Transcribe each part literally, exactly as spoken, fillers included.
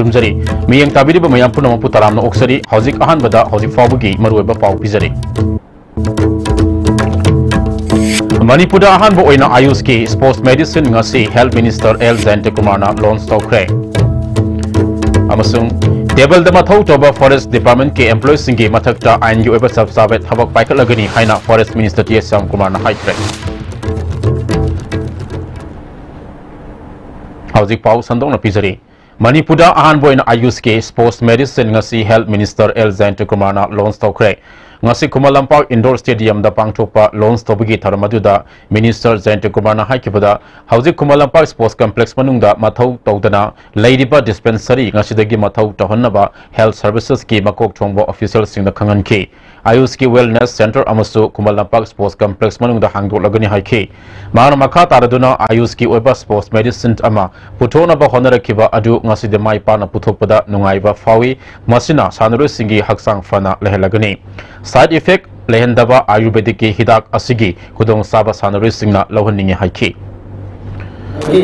ꯊꯝꯖꯔꯤ꯫ ꯃꯤꯠꯌꯦꯡ ꯇꯥꯕꯤꯔꯤꯕ ꯃꯌꯥꯝ ꯄꯨꯝꯅꯃꯛꯄꯨ ꯇꯔꯥꯝꯅ ꯑꯣꯛꯆꯔꯤ꯫ ꯍꯧꯖꯤꯛ ꯑꯍꯥꯟꯕꯗ ꯍꯧꯖꯤꯛ ꯐꯥꯎꯕꯒꯤ ꯃꯔꯨꯑꯣꯏꯕ ꯄꯥꯎ ꯄꯤꯖꯔꯤ꯫ ꯃꯅꯤꯄꯨꯔꯗ ꯑꯍꯥꯟꯕ ꯑꯣꯏꯅ ꯑꯌꯨꯁꯀꯤ ꯁ꯭ꯄꯣꯔꯠꯁ ꯃꯦꯗꯤꯁꯤꯟ ꯉꯁꯤ ꯍꯦꯜꯊ ꯃꯤꯅꯤꯁꯇꯔ ꯑꯦꯜ ꯖꯌꯟꯇꯀꯨꯃꯥꯔꯅ ꯂꯣꯟꯆ ꯇꯧꯈ꯭ꯔꯦ꯫ ꯑꯃꯁꯨꯡ ꯇꯦꯕꯜꯗ ꯃꯊꯧ ꯇꯧꯕ ꯐꯣꯔꯦꯁ꯭ꯠ ꯗꯤꯄꯥꯔꯠꯃꯦꯟꯠꯀꯤ ꯑꯦꯝꯄ꯭ꯂꯣꯌꯤꯁꯤꯡꯒꯤ ꯃꯊꯛꯇ ꯑꯥꯏꯟꯒꯤ ꯑꯣꯏꯕ ꯆꯞ ꯆꯥꯕ ꯊꯕꯛ ꯄꯥꯏꯈꯠꯂꯒꯅꯤ ꯍꯥꯏꯅ ꯐꯣꯔꯦꯁ꯭ꯠ ꯃꯤꯅꯤꯁꯇꯔ ꯇꯤ ꯑꯦꯁ ꯁ꯭ꯌꯥꯝꯀꯨꯃꯥꯔꯅ ꯍꯥꯏꯈ꯭ꯔꯦ꯫ ꯍꯧꯖꯤꯛ ꯄꯥꯎ ꯁꯟꯗꯣꯛꯅ ꯄꯤꯖꯔꯤ꯫ ꯃꯅꯤꯄꯨꯔꯗ ꯑꯍꯥꯟꯕ ꯑꯣꯏꯅ ꯑꯌꯨꯁꯀꯤ ꯁ꯭ꯄꯣꯔꯠꯁ ꯃꯦꯗꯤꯁꯤꯟ ꯉꯁꯤ ꯍꯦꯜꯊ ꯃꯤꯅꯤꯁꯇꯔ ꯑꯦꯜ ꯖꯌꯟꯇꯀꯨꯃꯥꯔꯅ ꯂꯣꯟꯆ ꯇꯧꯈ꯭ꯔꯦ꯫ ꯉꯁꯤ ꯈꯨꯃꯟ ꯂꯝꯄꯥꯛ ꯏꯟꯗꯣꯔ ꯁ꯭ꯇꯦꯗꯤꯌꯝꯗ ꯄꯥꯡꯊꯣꯛꯄ ꯂꯣꯟꯆ ꯇꯧꯕꯒꯤ ꯊꯧꯔꯝ ꯑꯗꯨꯗ ꯃꯤꯅꯤꯁꯇꯔ ꯖꯌꯟꯇꯀꯨꯃꯥꯔꯅ ꯍꯥꯏꯈꯤꯕꯗ, ꯍꯧꯖꯤꯛ ꯈꯨꯃꯟ ꯂꯝꯄꯥꯛ ꯁ꯭ꯄꯣꯔꯠꯁ ꯀꯝꯄ꯭ꯂꯦꯛꯁ ꯃꯅꯨꯡꯗ ꯃꯊꯧ ꯇꯧꯗꯅ ꯂꯩꯔꯤꯕ ꯗꯤꯁꯄꯦꯟꯁꯔꯤ ꯉꯁꯤꯗꯒꯤ ꯃꯊꯧ ꯇꯧꯍꯟꯅꯕ ꯍꯦꯜꯊ ꯁꯔꯚꯤꯁꯦꯁꯀꯤ ꯃꯀꯣꯛ ꯊꯣꯡꯕ ꯑꯣꯐꯤꯁꯤꯌꯦꯜꯁꯤꯡꯗ ꯈꯪꯍꯟꯈꯤ꯫ ꯑꯌꯨꯁꯀꯤ ꯋꯦꯜꯅꯦꯁ ꯁꯦꯟꯇꯔ ꯑꯃꯁꯨ ꯈꯨꯃꯟ ꯂꯝꯄꯥꯛ ꯁ꯭ꯄꯣꯔꯠꯁ ꯀꯝꯄ꯭ꯂꯦꯛꯁ ꯃꯅꯨꯡꯗ ꯍꯥꯡꯗꯣꯛꯂꯒꯅꯤ ꯍꯥꯏꯈꯤ꯫ ꯃꯍꯥꯛꯅ ꯃꯈꯥ ꯇꯥꯔꯗꯨꯅ ꯑꯌꯨꯁꯀꯤ ꯑꯣꯏꯕ ꯁ꯭ꯄꯣꯔꯠꯁ ꯃꯦꯗꯤꯁꯤꯟ ꯑꯃ ꯄꯨꯊꯣꯛꯅꯕ ꯍꯣꯠꯅꯔꯛꯈꯤꯕ ꯑꯗꯨ ꯉꯁꯤꯗꯤ ꯃꯥꯏ ꯄꯥꯛꯅ ꯄꯨꯊꯣꯛꯄꯗ ꯅꯨꯡꯉꯥꯏꯕ ꯐꯥꯎꯏ꯫ ꯃꯁꯤꯅ ꯁꯥꯟꯅꯔꯣꯏꯁꯤꯡꯒꯤ ꯍꯛꯆꯥꯡ ꯐꯅ ꯂꯩꯍꯜꯂꯒꯅꯤ꯫ ꯁꯥꯏꯗ ꯏꯐꯦꯛ ꯂꯩꯍꯟꯗꯕ ꯑꯥꯌꯨꯔꯕꯦꯗꯤꯛꯀꯤ ꯍꯤꯗꯥꯛ ꯑꯁꯤꯒꯤ ꯈꯨꯗꯣꯡꯆꯥꯕ ꯁꯥꯟꯅꯔꯣꯏꯁꯤꯡꯅ ꯂꯧꯍꯟꯅꯤꯡꯏ ꯍꯥꯏꯈꯤ꯫ ꯒꯤ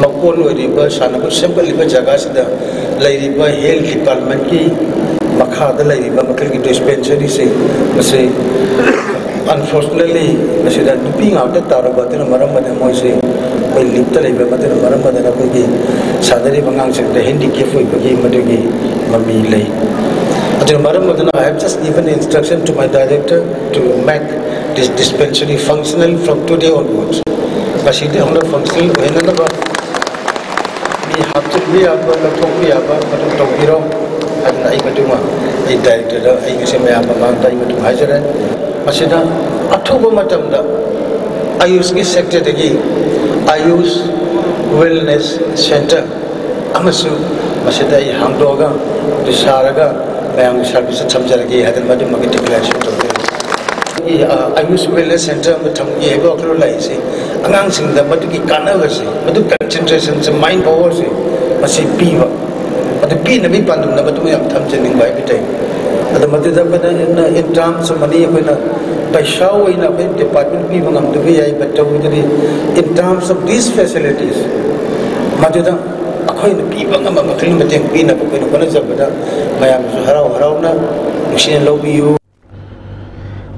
ꯃꯀꯣꯟ ꯑꯣꯏꯔꯤꯕ ꯁꯥꯟꯅꯕ ꯁꯦꯝꯒꯠꯂꯤꯕ ꯖꯒꯥꯁꯤꯗ ꯂꯩꯔꯤꯕ ꯍꯦꯜꯊ ꯗꯤꯄꯥꯔꯠꯃꯦꯟꯠꯀꯤ ꯃꯈꯥꯗ ꯂꯩꯔꯤꯕ ꯃꯈꯜꯒꯤ ꯗꯤꯁꯄꯦꯟꯁꯔꯤꯁꯤꯡ ꯃꯁꯤ ꯑꯟꯐꯣꯔꯆꯨꯅꯦꯠꯂꯤ ꯃꯁꯤꯗ ꯅꯨꯄꯤ ꯉꯥꯛꯇ ꯇꯥꯔꯨꯕ ꯑꯗꯨꯅ ꯃꯔꯝ ꯑꯣꯏꯗꯅ ꯃꯣꯏꯁꯤ ꯑꯩꯈꯣꯏ ꯂꯤꯞꯇ ꯂꯩꯕ ꯑꯗꯨꯅ ꯃꯔꯝ ꯑꯣꯏꯗꯅ ꯑꯩꯈꯣꯏꯒꯤ ꯁꯥꯟꯅꯔꯤꯕ ꯑꯉꯥꯡꯁꯤꯡꯗ ꯍꯦꯟꯗꯤꯀꯦꯞ ꯑꯣꯏꯕꯒꯤ ꯃꯗꯨꯒꯤ ꯃꯃꯤ ꯂꯩ꯫ ꯑꯗꯨꯅ ꯃꯔꯝ ꯑꯣꯏꯗꯅ I have just given instruction to my director to make this dispensary functional from today onwards. ꯉꯁꯤꯗꯤ ꯍꯧꯅ ꯐꯪꯁꯅꯦꯜ ꯑꯣꯏꯍꯟꯅꯅꯕ ꯃꯤ ꯍꯥꯞꯆꯤꯟꯕ ꯌꯥꯕ, ꯂꯧꯊꯣꯛꯄ ꯌꯥꯕ ꯃꯗꯨ ꯇꯧꯕꯤꯔꯣ꯫ ꯑꯗꯨꯅ ꯑꯩ ꯃꯗꯨꯃ ꯑꯩ ꯗꯥꯏꯔꯦꯛꯇꯔꯗ ꯑꯩ ꯉꯁꯤ ꯃꯌꯥꯝ ꯃꯃꯥꯡꯗ ꯑꯩ ꯃꯗꯨ ꯍꯥꯏꯖꯔꯦ꯫ ꯃꯁꯤꯗ ꯑꯊꯨꯕ ꯃꯇꯝꯗ ꯑꯌꯨꯁꯀꯤ ꯁꯦꯛꯇꯔꯗꯒꯤ ꯑꯌꯨꯁ ꯋꯦꯜꯅꯦꯁ ꯁꯦꯟꯇꯔ ꯑꯃꯁꯨ ꯃꯁꯤꯗ ꯑꯩ ꯍꯥꯡꯗꯣꯛꯑꯒ, ꯑꯗꯨ ꯁꯥꯔꯒ ꯃꯌꯥꯝꯒꯤ ꯁꯥꯔꯚꯤꯁꯇ ꯊꯝꯖꯔꯒꯦ ꯍꯥꯏꯗꯅ ꯃꯗꯨꯃꯒꯤ ꯗꯤꯀ꯭ꯂꯥꯔꯦꯁꯟ ꯇꯧꯖꯔꯤ꯫ ꯑꯩ, ꯑ, ꯑꯌꯨꯁ ꯋꯦꯜꯅꯦꯁ ꯁꯦꯟꯇꯔ ꯑꯃ ꯊꯝꯒꯦ ꯍꯥꯏꯕ ꯋꯥꯈꯜꯂꯣꯟ ꯂꯥꯛꯏꯁꯦ ꯑꯉꯥꯡꯁꯤꯡꯗ ꯃꯗꯨꯒꯤ ꯀꯥꯟꯅꯕꯁꯦ, ꯃꯗꯨ ꯀꯟꯁꯦꯟꯇ꯭ꯔꯦꯁꯟꯁꯦ, ꯃꯥꯏꯟ ꯄꯥꯋꯔꯁꯦ ꯃꯁꯤ ꯄꯤꯕ, ꯑꯗꯨ ꯄꯤꯅꯕꯒꯤ ꯄꯥꯟꯗꯝꯗ ꯃꯗꯨ ꯌꯥꯝ ꯊꯝꯖꯅꯤꯡꯕ ꯍꯥꯏꯕ ꯇꯥꯏ꯫ ꯑꯗꯣ ꯃꯗꯨꯗ ꯑꯩꯈꯣꯏꯅ in terms of money ꯑꯩꯈꯣꯏꯅ ꯄꯩꯁꯥ ꯑꯣꯏꯅ ꯑꯩꯈꯣꯏ ꯗꯤꯄꯥꯔꯠꯃꯦꯟ ꯄꯤꯕ ꯉꯝꯗꯕ ꯌꯥꯏ, but ꯇꯧꯕꯗꯗꯤ in terms of these facilities ꯃꯗꯨꯗ ꯑꯩꯈꯣꯏꯅ ꯄꯤꯕ ꯉꯝꯕ ꯃꯈꯩ ꯃꯇꯦꯡ ꯄꯤꯅꯕ ꯑꯩꯈꯣꯏꯅ ꯍꯣꯠꯅꯖꯕꯗ ꯃꯌꯥꯝꯁꯨ ꯍꯔꯥꯎ ꯍꯔꯥꯎꯅ ꯅꯨꯡꯁꯤꯅ ꯂꯧꯕꯤꯌꯨ꯫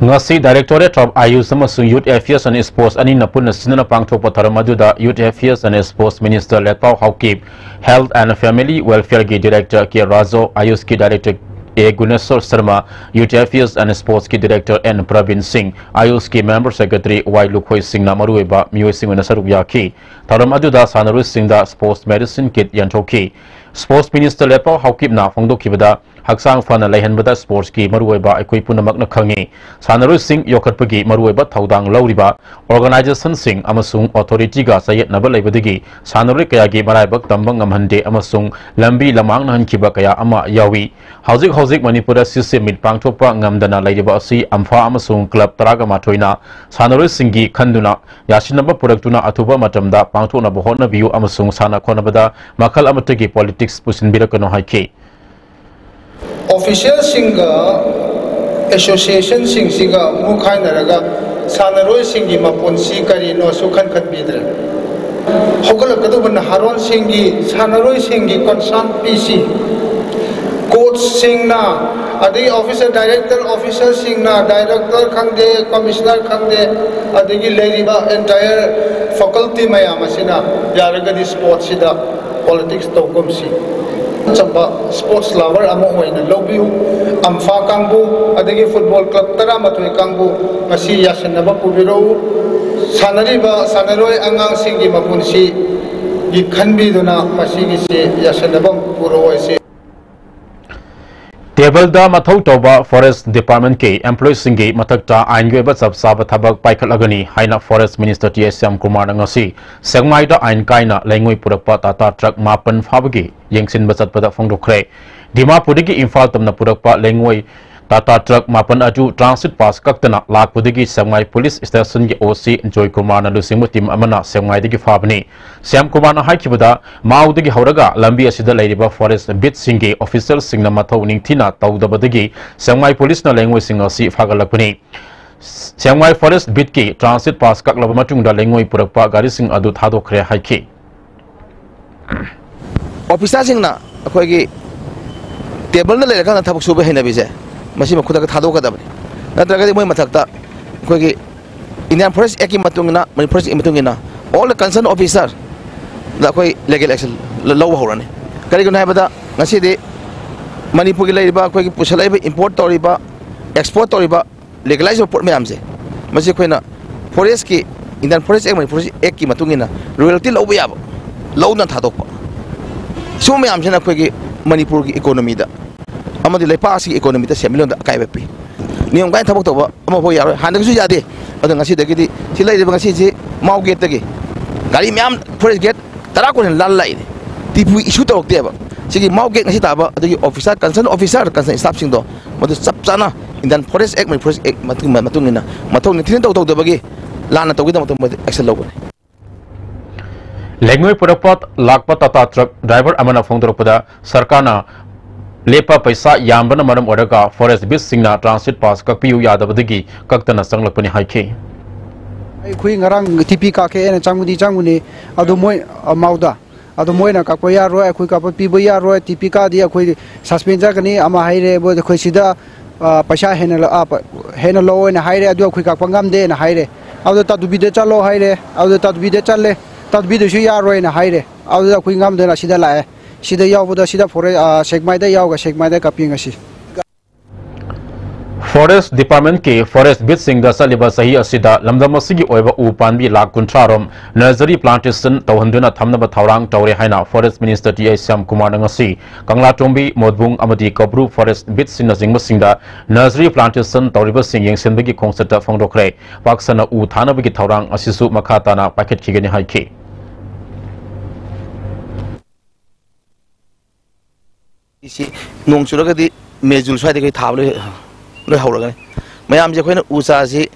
ꯉꯁꯤ Directorate of Ayush ꯑꯃꯁꯨꯡ Youth Affairs and Sports ꯑꯅꯤꯅ ꯄꯨꯟꯅ ꯁꯤꯟꯗꯨꯅ ꯄꯥꯡꯊꯣꯛꯄ ꯊꯧꯔꯝ ꯑꯗꯨꯗ Youth Affairs and Sports Minister Letpao Haokip, Health and Family Welfare ꯒꯤ Director ꯀꯦ ꯔꯥꯖꯨ, Ayush ꯀꯤ Director A Guneshor Sharma, Youth Affairs and Sports ꯀꯤ Director N Prabin Singh, Ayush ꯀꯤ Member Secretary ꯋꯥꯏ ꯂꯨꯈꯣꯏ ꯁꯤꯡꯅ ꯃꯔꯨꯑꯣꯏꯕ ꯃꯤꯑꯣꯏꯁꯤꯡ ꯑꯣꯏꯅ ꯁꯔꯨꯛ ꯌꯥꯈꯤ꯫ ꯊꯧꯔꯝ ꯑꯗꯨꯗ ꯁꯥꯟꯅꯔꯣꯏꯁꯤꯡꯗ Sports Medicine Kit ꯌꯦꯟꯊꯣꯛꯈꯤ꯫ Sports Minister ꯂꯦꯠꯄꯥꯎ ꯍꯥꯎꯀꯤꯞꯅ ꯐꯣꯡꯗꯣꯛꯈꯤꯕꯗ, ꯍꯛꯆꯥꯡ ꯐꯅ ꯂꯩꯍꯟꯕꯗ sports ꯀꯤ ꯃꯔꯨꯑꯣꯏꯕ ꯑꯩꯈꯣꯏ ꯄꯨꯝꯅꯃꯛꯅ ꯈꯪꯉꯤ꯫ ꯁꯥꯟꯅꯔꯣꯏꯁꯤꯡ ꯌꯣꯛꯈꯠꯄꯒꯤ ꯃꯔꯨꯑꯣꯏꯕ ꯊꯧꯗꯥꯡ ꯂꯧꯔꯤꯕ organization ꯁꯤꯡ ꯑꯃꯁꯨꯡ authority ꯒ ꯆꯌꯦꯠꯅꯕ ꯂꯩꯕꯗꯒꯤ ꯁꯥꯟꯅꯔꯣꯏ ꯀꯌꯥꯒꯤ ꯃꯔꯥꯏꯕꯛ ꯇꯝꯕ ꯉꯝꯍꯟꯗꯦ ꯑꯃꯁꯨꯡ ꯂꯝꯕꯤ ꯂꯃꯥꯡꯅꯍꯟꯈꯤꯕ ꯀꯌꯥ ꯑꯃ ꯌꯥꯎꯏ꯫ ꯍꯧꯖꯤꯛ ꯍꯧꯖꯤꯛ ꯃꯅꯤꯄꯨꯔꯗ ꯁꯤꯁꯦ ꯃꯤꯠ ꯄꯥꯡꯊꯣꯛꯄ ꯉꯝꯗꯅ ꯂꯩꯔꯤꯕ ꯑꯁꯤ ꯑꯝꯐꯥ ꯑꯃꯁꯨꯡ club ꯇꯔꯥꯒ ꯃꯥꯊꯣꯏꯅ ꯁꯥꯟꯅꯔꯣꯏꯁꯤꯡꯒꯤ ꯈꯟꯗꯨꯅ ꯌꯥꯁꯤꯟꯅꯕ ꯄꯨꯔꯛꯇꯨꯅ ꯑꯊꯨꯕ ꯃꯇꯝꯗ ꯄꯥꯡꯊꯣꯛꯅꯕ ꯍꯣꯠꯅꯕꯤꯌꯨ ꯑꯃꯁꯨꯡ ꯁꯥꯟꯅ ꯈꯣꯠꯅꯕꯗ ꯃꯈꯜ ꯑꯃꯠꯇꯒꯤ politics ꯄꯨꯁꯤꯟꯕꯤꯔꯛꯀꯅꯨ ꯍꯥꯏꯈꯤ꯫ Official ꯁꯤꯡꯒ association ꯁꯤꯡꯁꯤꯒ ꯃꯨꯛ ꯈꯥꯏꯅꯔꯒ ꯁꯥꯟꯅꯔꯣꯏꯁꯤꯡꯒꯤ ꯃꯄꯨꯟꯁꯤ ꯀꯔꯤꯅꯣꯁꯨ ꯈꯟꯈꯠꯄꯤꯗ꯭ꯔꯦ꯫ ꯍꯧꯒꯠꯂꯛꯀꯗꯧꯕ ꯅꯍꯥꯔꯣꯟꯁꯤꯡꯒꯤ, ꯁꯥꯟꯅꯔꯣꯏꯁꯤꯡꯒꯤ concern ꯄꯤꯁꯤ꯫ Coach ꯁꯤꯡꯅ, ꯑꯗꯒꯤ officer, director officer ꯁꯤꯡꯅ, director ꯈꯪꯗꯦ, commissioner ꯈꯪꯗꯦ, ꯑꯗꯒꯤ ꯂꯩꯔꯤꯕ entire faculty ꯃꯌꯥꯝ ꯑꯁꯤꯅ ꯌꯥꯔꯒꯗꯤ sports ꯁꯤꯗ politics ꯇꯧꯒꯨꯝꯁꯤ꯫ ꯑꯆꯝꯕ sports lover ꯑꯃ ꯑꯣꯏꯅ ꯂꯧꯕꯤꯌꯨ꯫ ꯑꯝꯐꯥ ꯀꯥꯡꯕꯨ, ꯑꯗꯒꯤ football club ꯇꯔꯥꯃꯥꯊꯣꯏ ꯀꯥꯡꯕꯨ, ꯃꯁꯤ ꯌꯥꯁꯤꯟꯅꯕ ꯄꯨꯕꯤꯔꯛꯎ꯫ ꯁꯥꯟꯅꯔꯤꯕ ꯁꯥꯟꯅꯔꯣꯏ ꯑꯉꯥꯡꯁꯤꯡꯒꯤ ꯃꯄꯨꯟꯁꯤꯒꯤ ꯈꯟꯕꯤꯗꯨꯅ ꯃꯁꯤꯒꯤꯁꯤ ꯌꯥꯁꯤꯟꯅꯕ ꯄꯨꯔꯛꯑꯣ ꯍꯥꯏꯁꯤ꯫ Table ꯗ ꯃꯊꯧ ꯇꯧꯕ Forest Department ꯀꯤ employee ꯁꯤꯡꯒꯤ ꯃꯊꯛꯇ ꯑꯥꯏꯟꯒꯤ ꯑꯣꯏꯕ ꯆꯞ ꯆꯥꯕ ꯊꯕꯛ ꯄꯥꯏꯈꯠꯂꯒꯅꯤ ꯍꯥꯏꯅ Forest Minister ꯇꯤ ꯑꯦꯁ ꯁ꯭ꯌꯥꯝꯀꯨꯃꯥꯔꯅ ꯉꯁꯤ ꯁꯦꯛꯃꯥꯏꯗ ꯑꯥꯏꯟ ꯀꯥꯏꯅ ꯂꯩꯉꯣꯏ ꯄꯨꯔꯛꯄ Tata truck ꯃꯥꯄꯟ ꯐꯥꯕꯒꯤ ꯌꯦꯡꯁꯤꯟꯕ ꯆꯠꯄꯗ ꯐꯣꯡꯗꯣꯛꯈ꯭ꯔꯦ꯫ ꯗꯤꯃꯥꯄꯨꯔꯗꯒꯤ ꯏꯝꯐꯥꯜ ꯇꯝꯅ ꯄꯨꯔꯛꯄ ꯂꯩꯉꯣꯏ Tata truck ꯃꯥꯄꯟ ꯑꯗꯨ transit pass ꯀꯛꯇꯅ ꯂꯥꯛꯄꯗꯒꯤ ꯁꯦꯛꯃꯥꯏ police station ꯒꯤ ꯑꯣ ꯁꯤ ꯖꯣꯏꯀꯨꯃꯥꯔꯅ ꯂꯨꯆꯤꯡꯕ team ꯑꯃꯅ ꯁꯦꯛꯃꯥꯏꯗꯒꯤ ꯐꯥꯕꯅꯤ꯫ ꯁ꯭ꯌꯥꯝꯀꯨꯃꯥꯔꯅ ꯍꯥꯏꯈꯤꯕꯗ, ꯃꯥꯎꯗꯒꯤ ꯍꯧꯔꯒ ꯂꯝꯕꯤ ꯑꯁꯤꯗ ꯂꯩꯔꯤꯕ forest beat ꯁꯤꯡꯒꯤ officer ꯁꯤꯡꯅ ꯃꯊꯧ ꯅꯤꯡꯊꯤꯅ ꯇꯧꯗꯕꯗꯒꯤ ꯁꯦꯛꯃꯥꯏ police ꯅ ꯂꯩꯉꯣꯏꯁꯤꯡ ꯑꯁꯤ ꯐꯥꯒꯠꯂꯛꯄꯅꯤ꯫ ꯁꯦꯛꯃꯥꯏ forest beat ꯀꯤ transit pass ꯀꯛꯂꯕ ꯃꯇꯨꯡꯗ ꯂꯩꯉꯣꯏ ꯄꯨꯔꯛꯄ ꯒꯥꯔꯤꯁꯤꯡ ꯑꯗꯨ ꯊꯥꯗꯣꯛꯈ꯭ꯔꯦ ꯍꯥꯏꯈꯤ꯫ ꯑꯣꯐꯤꯁꯥꯔꯁꯤꯡꯅ ꯑꯩꯈꯣꯏꯒꯤ ꯇꯦꯕꯜꯗ ꯂꯩꯔꯀꯥꯟꯗ ꯊꯕꯛ ꯁꯨꯕ ꯍꯩꯅꯕꯤꯁꯦ, ꯃꯁꯤꯃ ꯈꯨꯗꯛꯇ ꯊꯥꯗꯣꯛꯀꯗꯕꯅꯤ꯫ ꯅꯠꯇ꯭ꯔꯒꯗꯤ ꯃꯣꯏ ꯃꯊꯛꯇ ꯑꯩꯈꯣꯏꯒꯤ Indian Forest Act ꯀꯤ ꯃꯇꯨꯡ ꯏꯟꯅ, Manipur Forest Act ꯀꯤ ꯃꯇꯨꯡ ꯏꯟꯅ, all the concerned officer ꯗ ꯑꯩꯈꯣꯏ legal action ꯂ-, ꯂꯧꯕ ꯍꯧꯔꯅꯤ꯫ ꯀꯔꯤꯒꯤꯅꯣ ꯍꯥꯏꯕꯗ, ꯉꯁꯤꯗꯤ ꯃꯅꯤꯄꯨꯔꯒꯤ ꯂꯩꯔꯤꯕ, ꯑꯩꯈꯣꯏꯒꯤ ꯄꯨꯁꯜꯂꯛꯏꯕ, import ꯇꯧꯔꯤꯕ, export ꯇꯧꯔꯤꯕ, legalize ꯑꯣꯏꯕ ꯄꯣꯠ ꯃꯌꯥꯝꯁꯦ, ꯃꯁꯤ ꯑꯩꯈꯣꯏꯅ forest ꯀꯤ, Indian Forest Act, Manipur Forest Act ꯀꯤ ꯃꯇꯨꯡ ꯏꯟꯅ royalty ꯂꯧꯕ ꯌꯥꯕ, ꯂꯧꯗꯅ ꯊꯥꯗꯣꯛꯄ, ꯁꯤꯒꯨꯝꯕ ꯃꯌꯥꯝꯁꯤꯅ ꯑꯩꯈꯣꯏꯒꯤ ꯃꯅꯤꯄꯨꯔꯒꯤ economy ꯗ ꯑꯃꯗꯤ ꯂꯩꯄꯥꯛ ꯑꯁꯤꯒꯤ economy ꯗ, ꯁꯦꯟꯃꯤꯠꯂꯣꯟꯗ ꯑꯀꯥꯏꯕ ꯄꯤ꯫ ꯅꯤꯌꯣꯝ ꯀꯥꯏꯅ ꯊꯕꯛ ꯇꯧꯕ ꯑꯃꯐꯥꯎ ꯌꯥꯔꯣꯏ, ꯍꯥꯟꯅꯗꯒꯤꯁꯨ ꯌꯥꯗꯦ꯫ ꯑꯗꯣ ꯉꯁꯤꯗꯒꯤꯗꯤ ꯁꯤ ꯂꯩꯔꯤꯕ, ꯉꯁꯤꯁꯤ ꯃꯥꯎ gate ꯇꯒꯤ ꯒꯥꯔꯤ ꯃꯌꯥꯝ, forest gate ꯇꯔꯥ ꯀꯨꯟ ꯍꯦꯟꯅ ꯂꯥꯜꯂ ꯂꯥꯛꯏꯅꯦ꯫ ꯇꯤꯄꯨ issue ꯇꯧꯔꯛꯇꯦꯕ꯫ ꯁꯤꯒꯤ ꯃꯥꯎ gate ꯉꯁꯤ ꯇꯥꯕ, ꯑꯗꯨꯒꯤ officer, concerned officer, concerned staff ꯁꯤꯡꯗꯣ, ꯃꯗꯨ ꯆꯞ ꯆꯥꯅ Indian Forest Act, Manipur Forest Act ꯃꯇꯨꯡ, ꯃꯇꯨꯡ ꯏꯟꯅ ꯃꯊꯧ ꯅꯤꯡꯊꯤꯅ ꯇꯧ ꯇꯧꯗꯕꯒꯤ ꯂꯥꯟꯅ ꯇꯧꯒꯗꯕ ꯃꯇꯝꯗ action ꯂꯧꯒꯅꯤ꯫ ꯂꯩꯉꯣꯏ ꯄꯨꯔꯛꯄ ꯂꯥꯛꯄ ꯇꯥꯇꯥ ꯇ꯭ꯔꯛ ꯗ꯭ꯔꯥꯏꯚꯔ ꯑꯃꯅ ꯐꯣꯡꯗꯣꯔꯛꯄꯗ, ꯁꯔꯀꯥꯔꯅ ꯂꯦꯞꯄ ꯄꯩꯁꯥ ꯌꯥꯝꯕꯅ ꯃꯔꯝ ꯑꯣꯏꯔꯒ ꯐꯣꯔꯦꯁ ꯕꯤꯠꯁꯤꯡꯅ ꯇ꯭ꯔꯥꯟꯁꯤꯠ ꯄꯥꯁ ꯀꯛꯄꯤꯌꯨ ꯌꯥꯗꯕꯗꯒꯤ ꯀꯛꯇꯅ ꯆꯪꯂꯛꯄꯅꯤ ꯍꯥꯏꯈꯤ꯫ ꯑꯩꯈꯣꯏ ꯉꯔꯥꯡ ꯇꯤ ꯄꯤ ꯀꯥꯞꯀꯦ ꯍꯥꯏꯅ ꯆꯪꯕꯗꯤ ꯆꯪꯕꯅꯤ, ꯑꯗꯨ ꯃꯣꯏ, ꯑ, ꯃꯥꯎꯗ, ꯑꯗꯨ ꯃꯣꯏꯅ ꯀꯛꯄ ꯌꯥꯔꯣꯏ, ꯑꯩꯈꯣꯏ ꯀꯛꯄ ꯄꯤꯕ ꯌꯥꯔꯣꯏ, ꯇꯤ ꯄꯤ ꯀꯥꯞꯑꯗꯤ ꯑꯩꯈꯣꯏ suspend ꯆꯠꯀꯅꯤ, ꯑꯃ ꯍꯥꯏꯔꯦ, ꯃꯣꯏꯗ ꯑꯩꯈꯣꯏ ꯁꯤꯗ, ꯑ, ꯄꯩꯁꯥ ꯍꯦꯟꯅ ꯂ-, ꯑ, ꯄ-, ꯍꯦꯟꯅ ꯂꯧꯑꯣꯅ ꯍꯥꯏꯔꯦ, ꯑꯗꯨ ꯑꯩꯈꯣꯏ ꯀꯛꯄ ꯉꯝꯗꯦꯅ ꯍꯥꯏꯔꯦ꯫ ꯑꯗꯨꯗ ꯇꯥꯗꯨꯕꯤꯗ ꯆꯠꯂꯣ ꯍꯥꯏꯔꯦ, ꯑꯗꯨꯗ ꯇꯥꯗꯨꯕꯤꯗ ꯆꯠꯂꯦ, ꯇꯥꯗꯨꯕꯤꯗꯁꯨ ꯌꯥꯔꯣꯏꯅ ꯍꯥꯏꯔꯦ꯫ ꯑꯗꯨꯗ ꯑꯩꯈꯣꯏ ꯉꯝꯗꯅ ꯁꯤꯗ ꯂꯥꯛꯑꯦ꯫ ꯁꯤꯗ ꯌꯥꯎꯕꯗ ꯁꯤꯗ ꯐꯣꯔꯦ-, ꯑ, ꯁꯦꯛꯃꯥꯏꯗ ꯌꯥꯎꯒ ꯁꯦꯛꯃꯥꯏꯗ ꯀꯥꯞꯄꯤ ꯉꯁꯤ꯫ ꯐꯣꯔꯦꯁ ꯗꯤꯄꯥꯔꯠꯃꯦꯟꯠꯀꯤ ꯐꯣꯔꯦꯁ ꯕꯤꯠꯁꯤꯡꯗ ꯆꯠꯂꯤꯕ ꯆꯍꯤ ꯑꯁꯤꯗ ꯂꯝꯗꯝ ꯑꯁꯤꯒꯤ ꯑꯣꯏꯕ ꯎ ꯄꯥꯝꯕꯤ ꯂꯥꯈ ꯀꯨꯟꯊ꯭ꯔꯥ ꯔꯣꯝ nursery plantation ꯇꯧꯍꯟꯗꯨꯅ ꯊꯝꯅꯕ ꯊꯧꯔꯥꯡ ꯇꯧꯔꯦ ꯍꯥꯏꯅ ꯐꯣꯔꯦꯁ ꯃꯤꯅꯤꯁꯇꯔ ꯇꯤ ꯑꯥꯏ ꯁ꯭ꯌꯥꯝꯀꯨꯃꯥꯔꯅ ꯉꯁꯤ ꯀꯪꯂꯥꯇꯣꯡꯕꯤ, ꯃꯣꯠꯕꯨꯡ ꯑꯃꯗꯤ ꯀꯧꯕ꯭ꯔꯨ ꯐꯣꯔꯦꯁ ꯕꯤꯠꯁꯤꯡꯅꯆꯤꯡꯕꯁꯤꯡꯗ nursery plantation ꯇꯧꯔꯤꯕꯁꯤꯡ ꯌꯦꯡꯁꯤꯟꯕꯒꯤ ꯈꯣꯡꯆꯠꯇ ꯐꯣꯡꯗꯣꯛꯈ꯭ꯔꯦ꯫ ꯄꯥꯛ ꯁꯟꯅ ꯎ ꯊꯥꯅꯕꯒꯤ ꯊꯧꯔꯥꯡ ꯑꯁꯤꯁꯨ ꯃꯈꯥ ꯇꯥꯅ ꯄꯥꯏꯈꯠꯈꯤꯒꯅꯤ ꯍꯥꯏꯈꯤ꯫ ꯁꯤ ꯅꯣꯡ ꯆꯨꯔꯒꯗꯤ ꯃꯦ, ꯖꯨꯟ ꯁ꯭ꯋꯥꯏꯗ ꯑꯩꯈꯣꯏ ꯊꯥꯕ ꯂꯣꯏ, ꯂꯣꯏ ꯍꯧꯔꯒꯅꯤ꯫ ꯃꯌꯥꯝꯁꯦ ꯑꯩꯈꯣꯏꯅ ꯎ ꯆꯥꯔꯁꯤ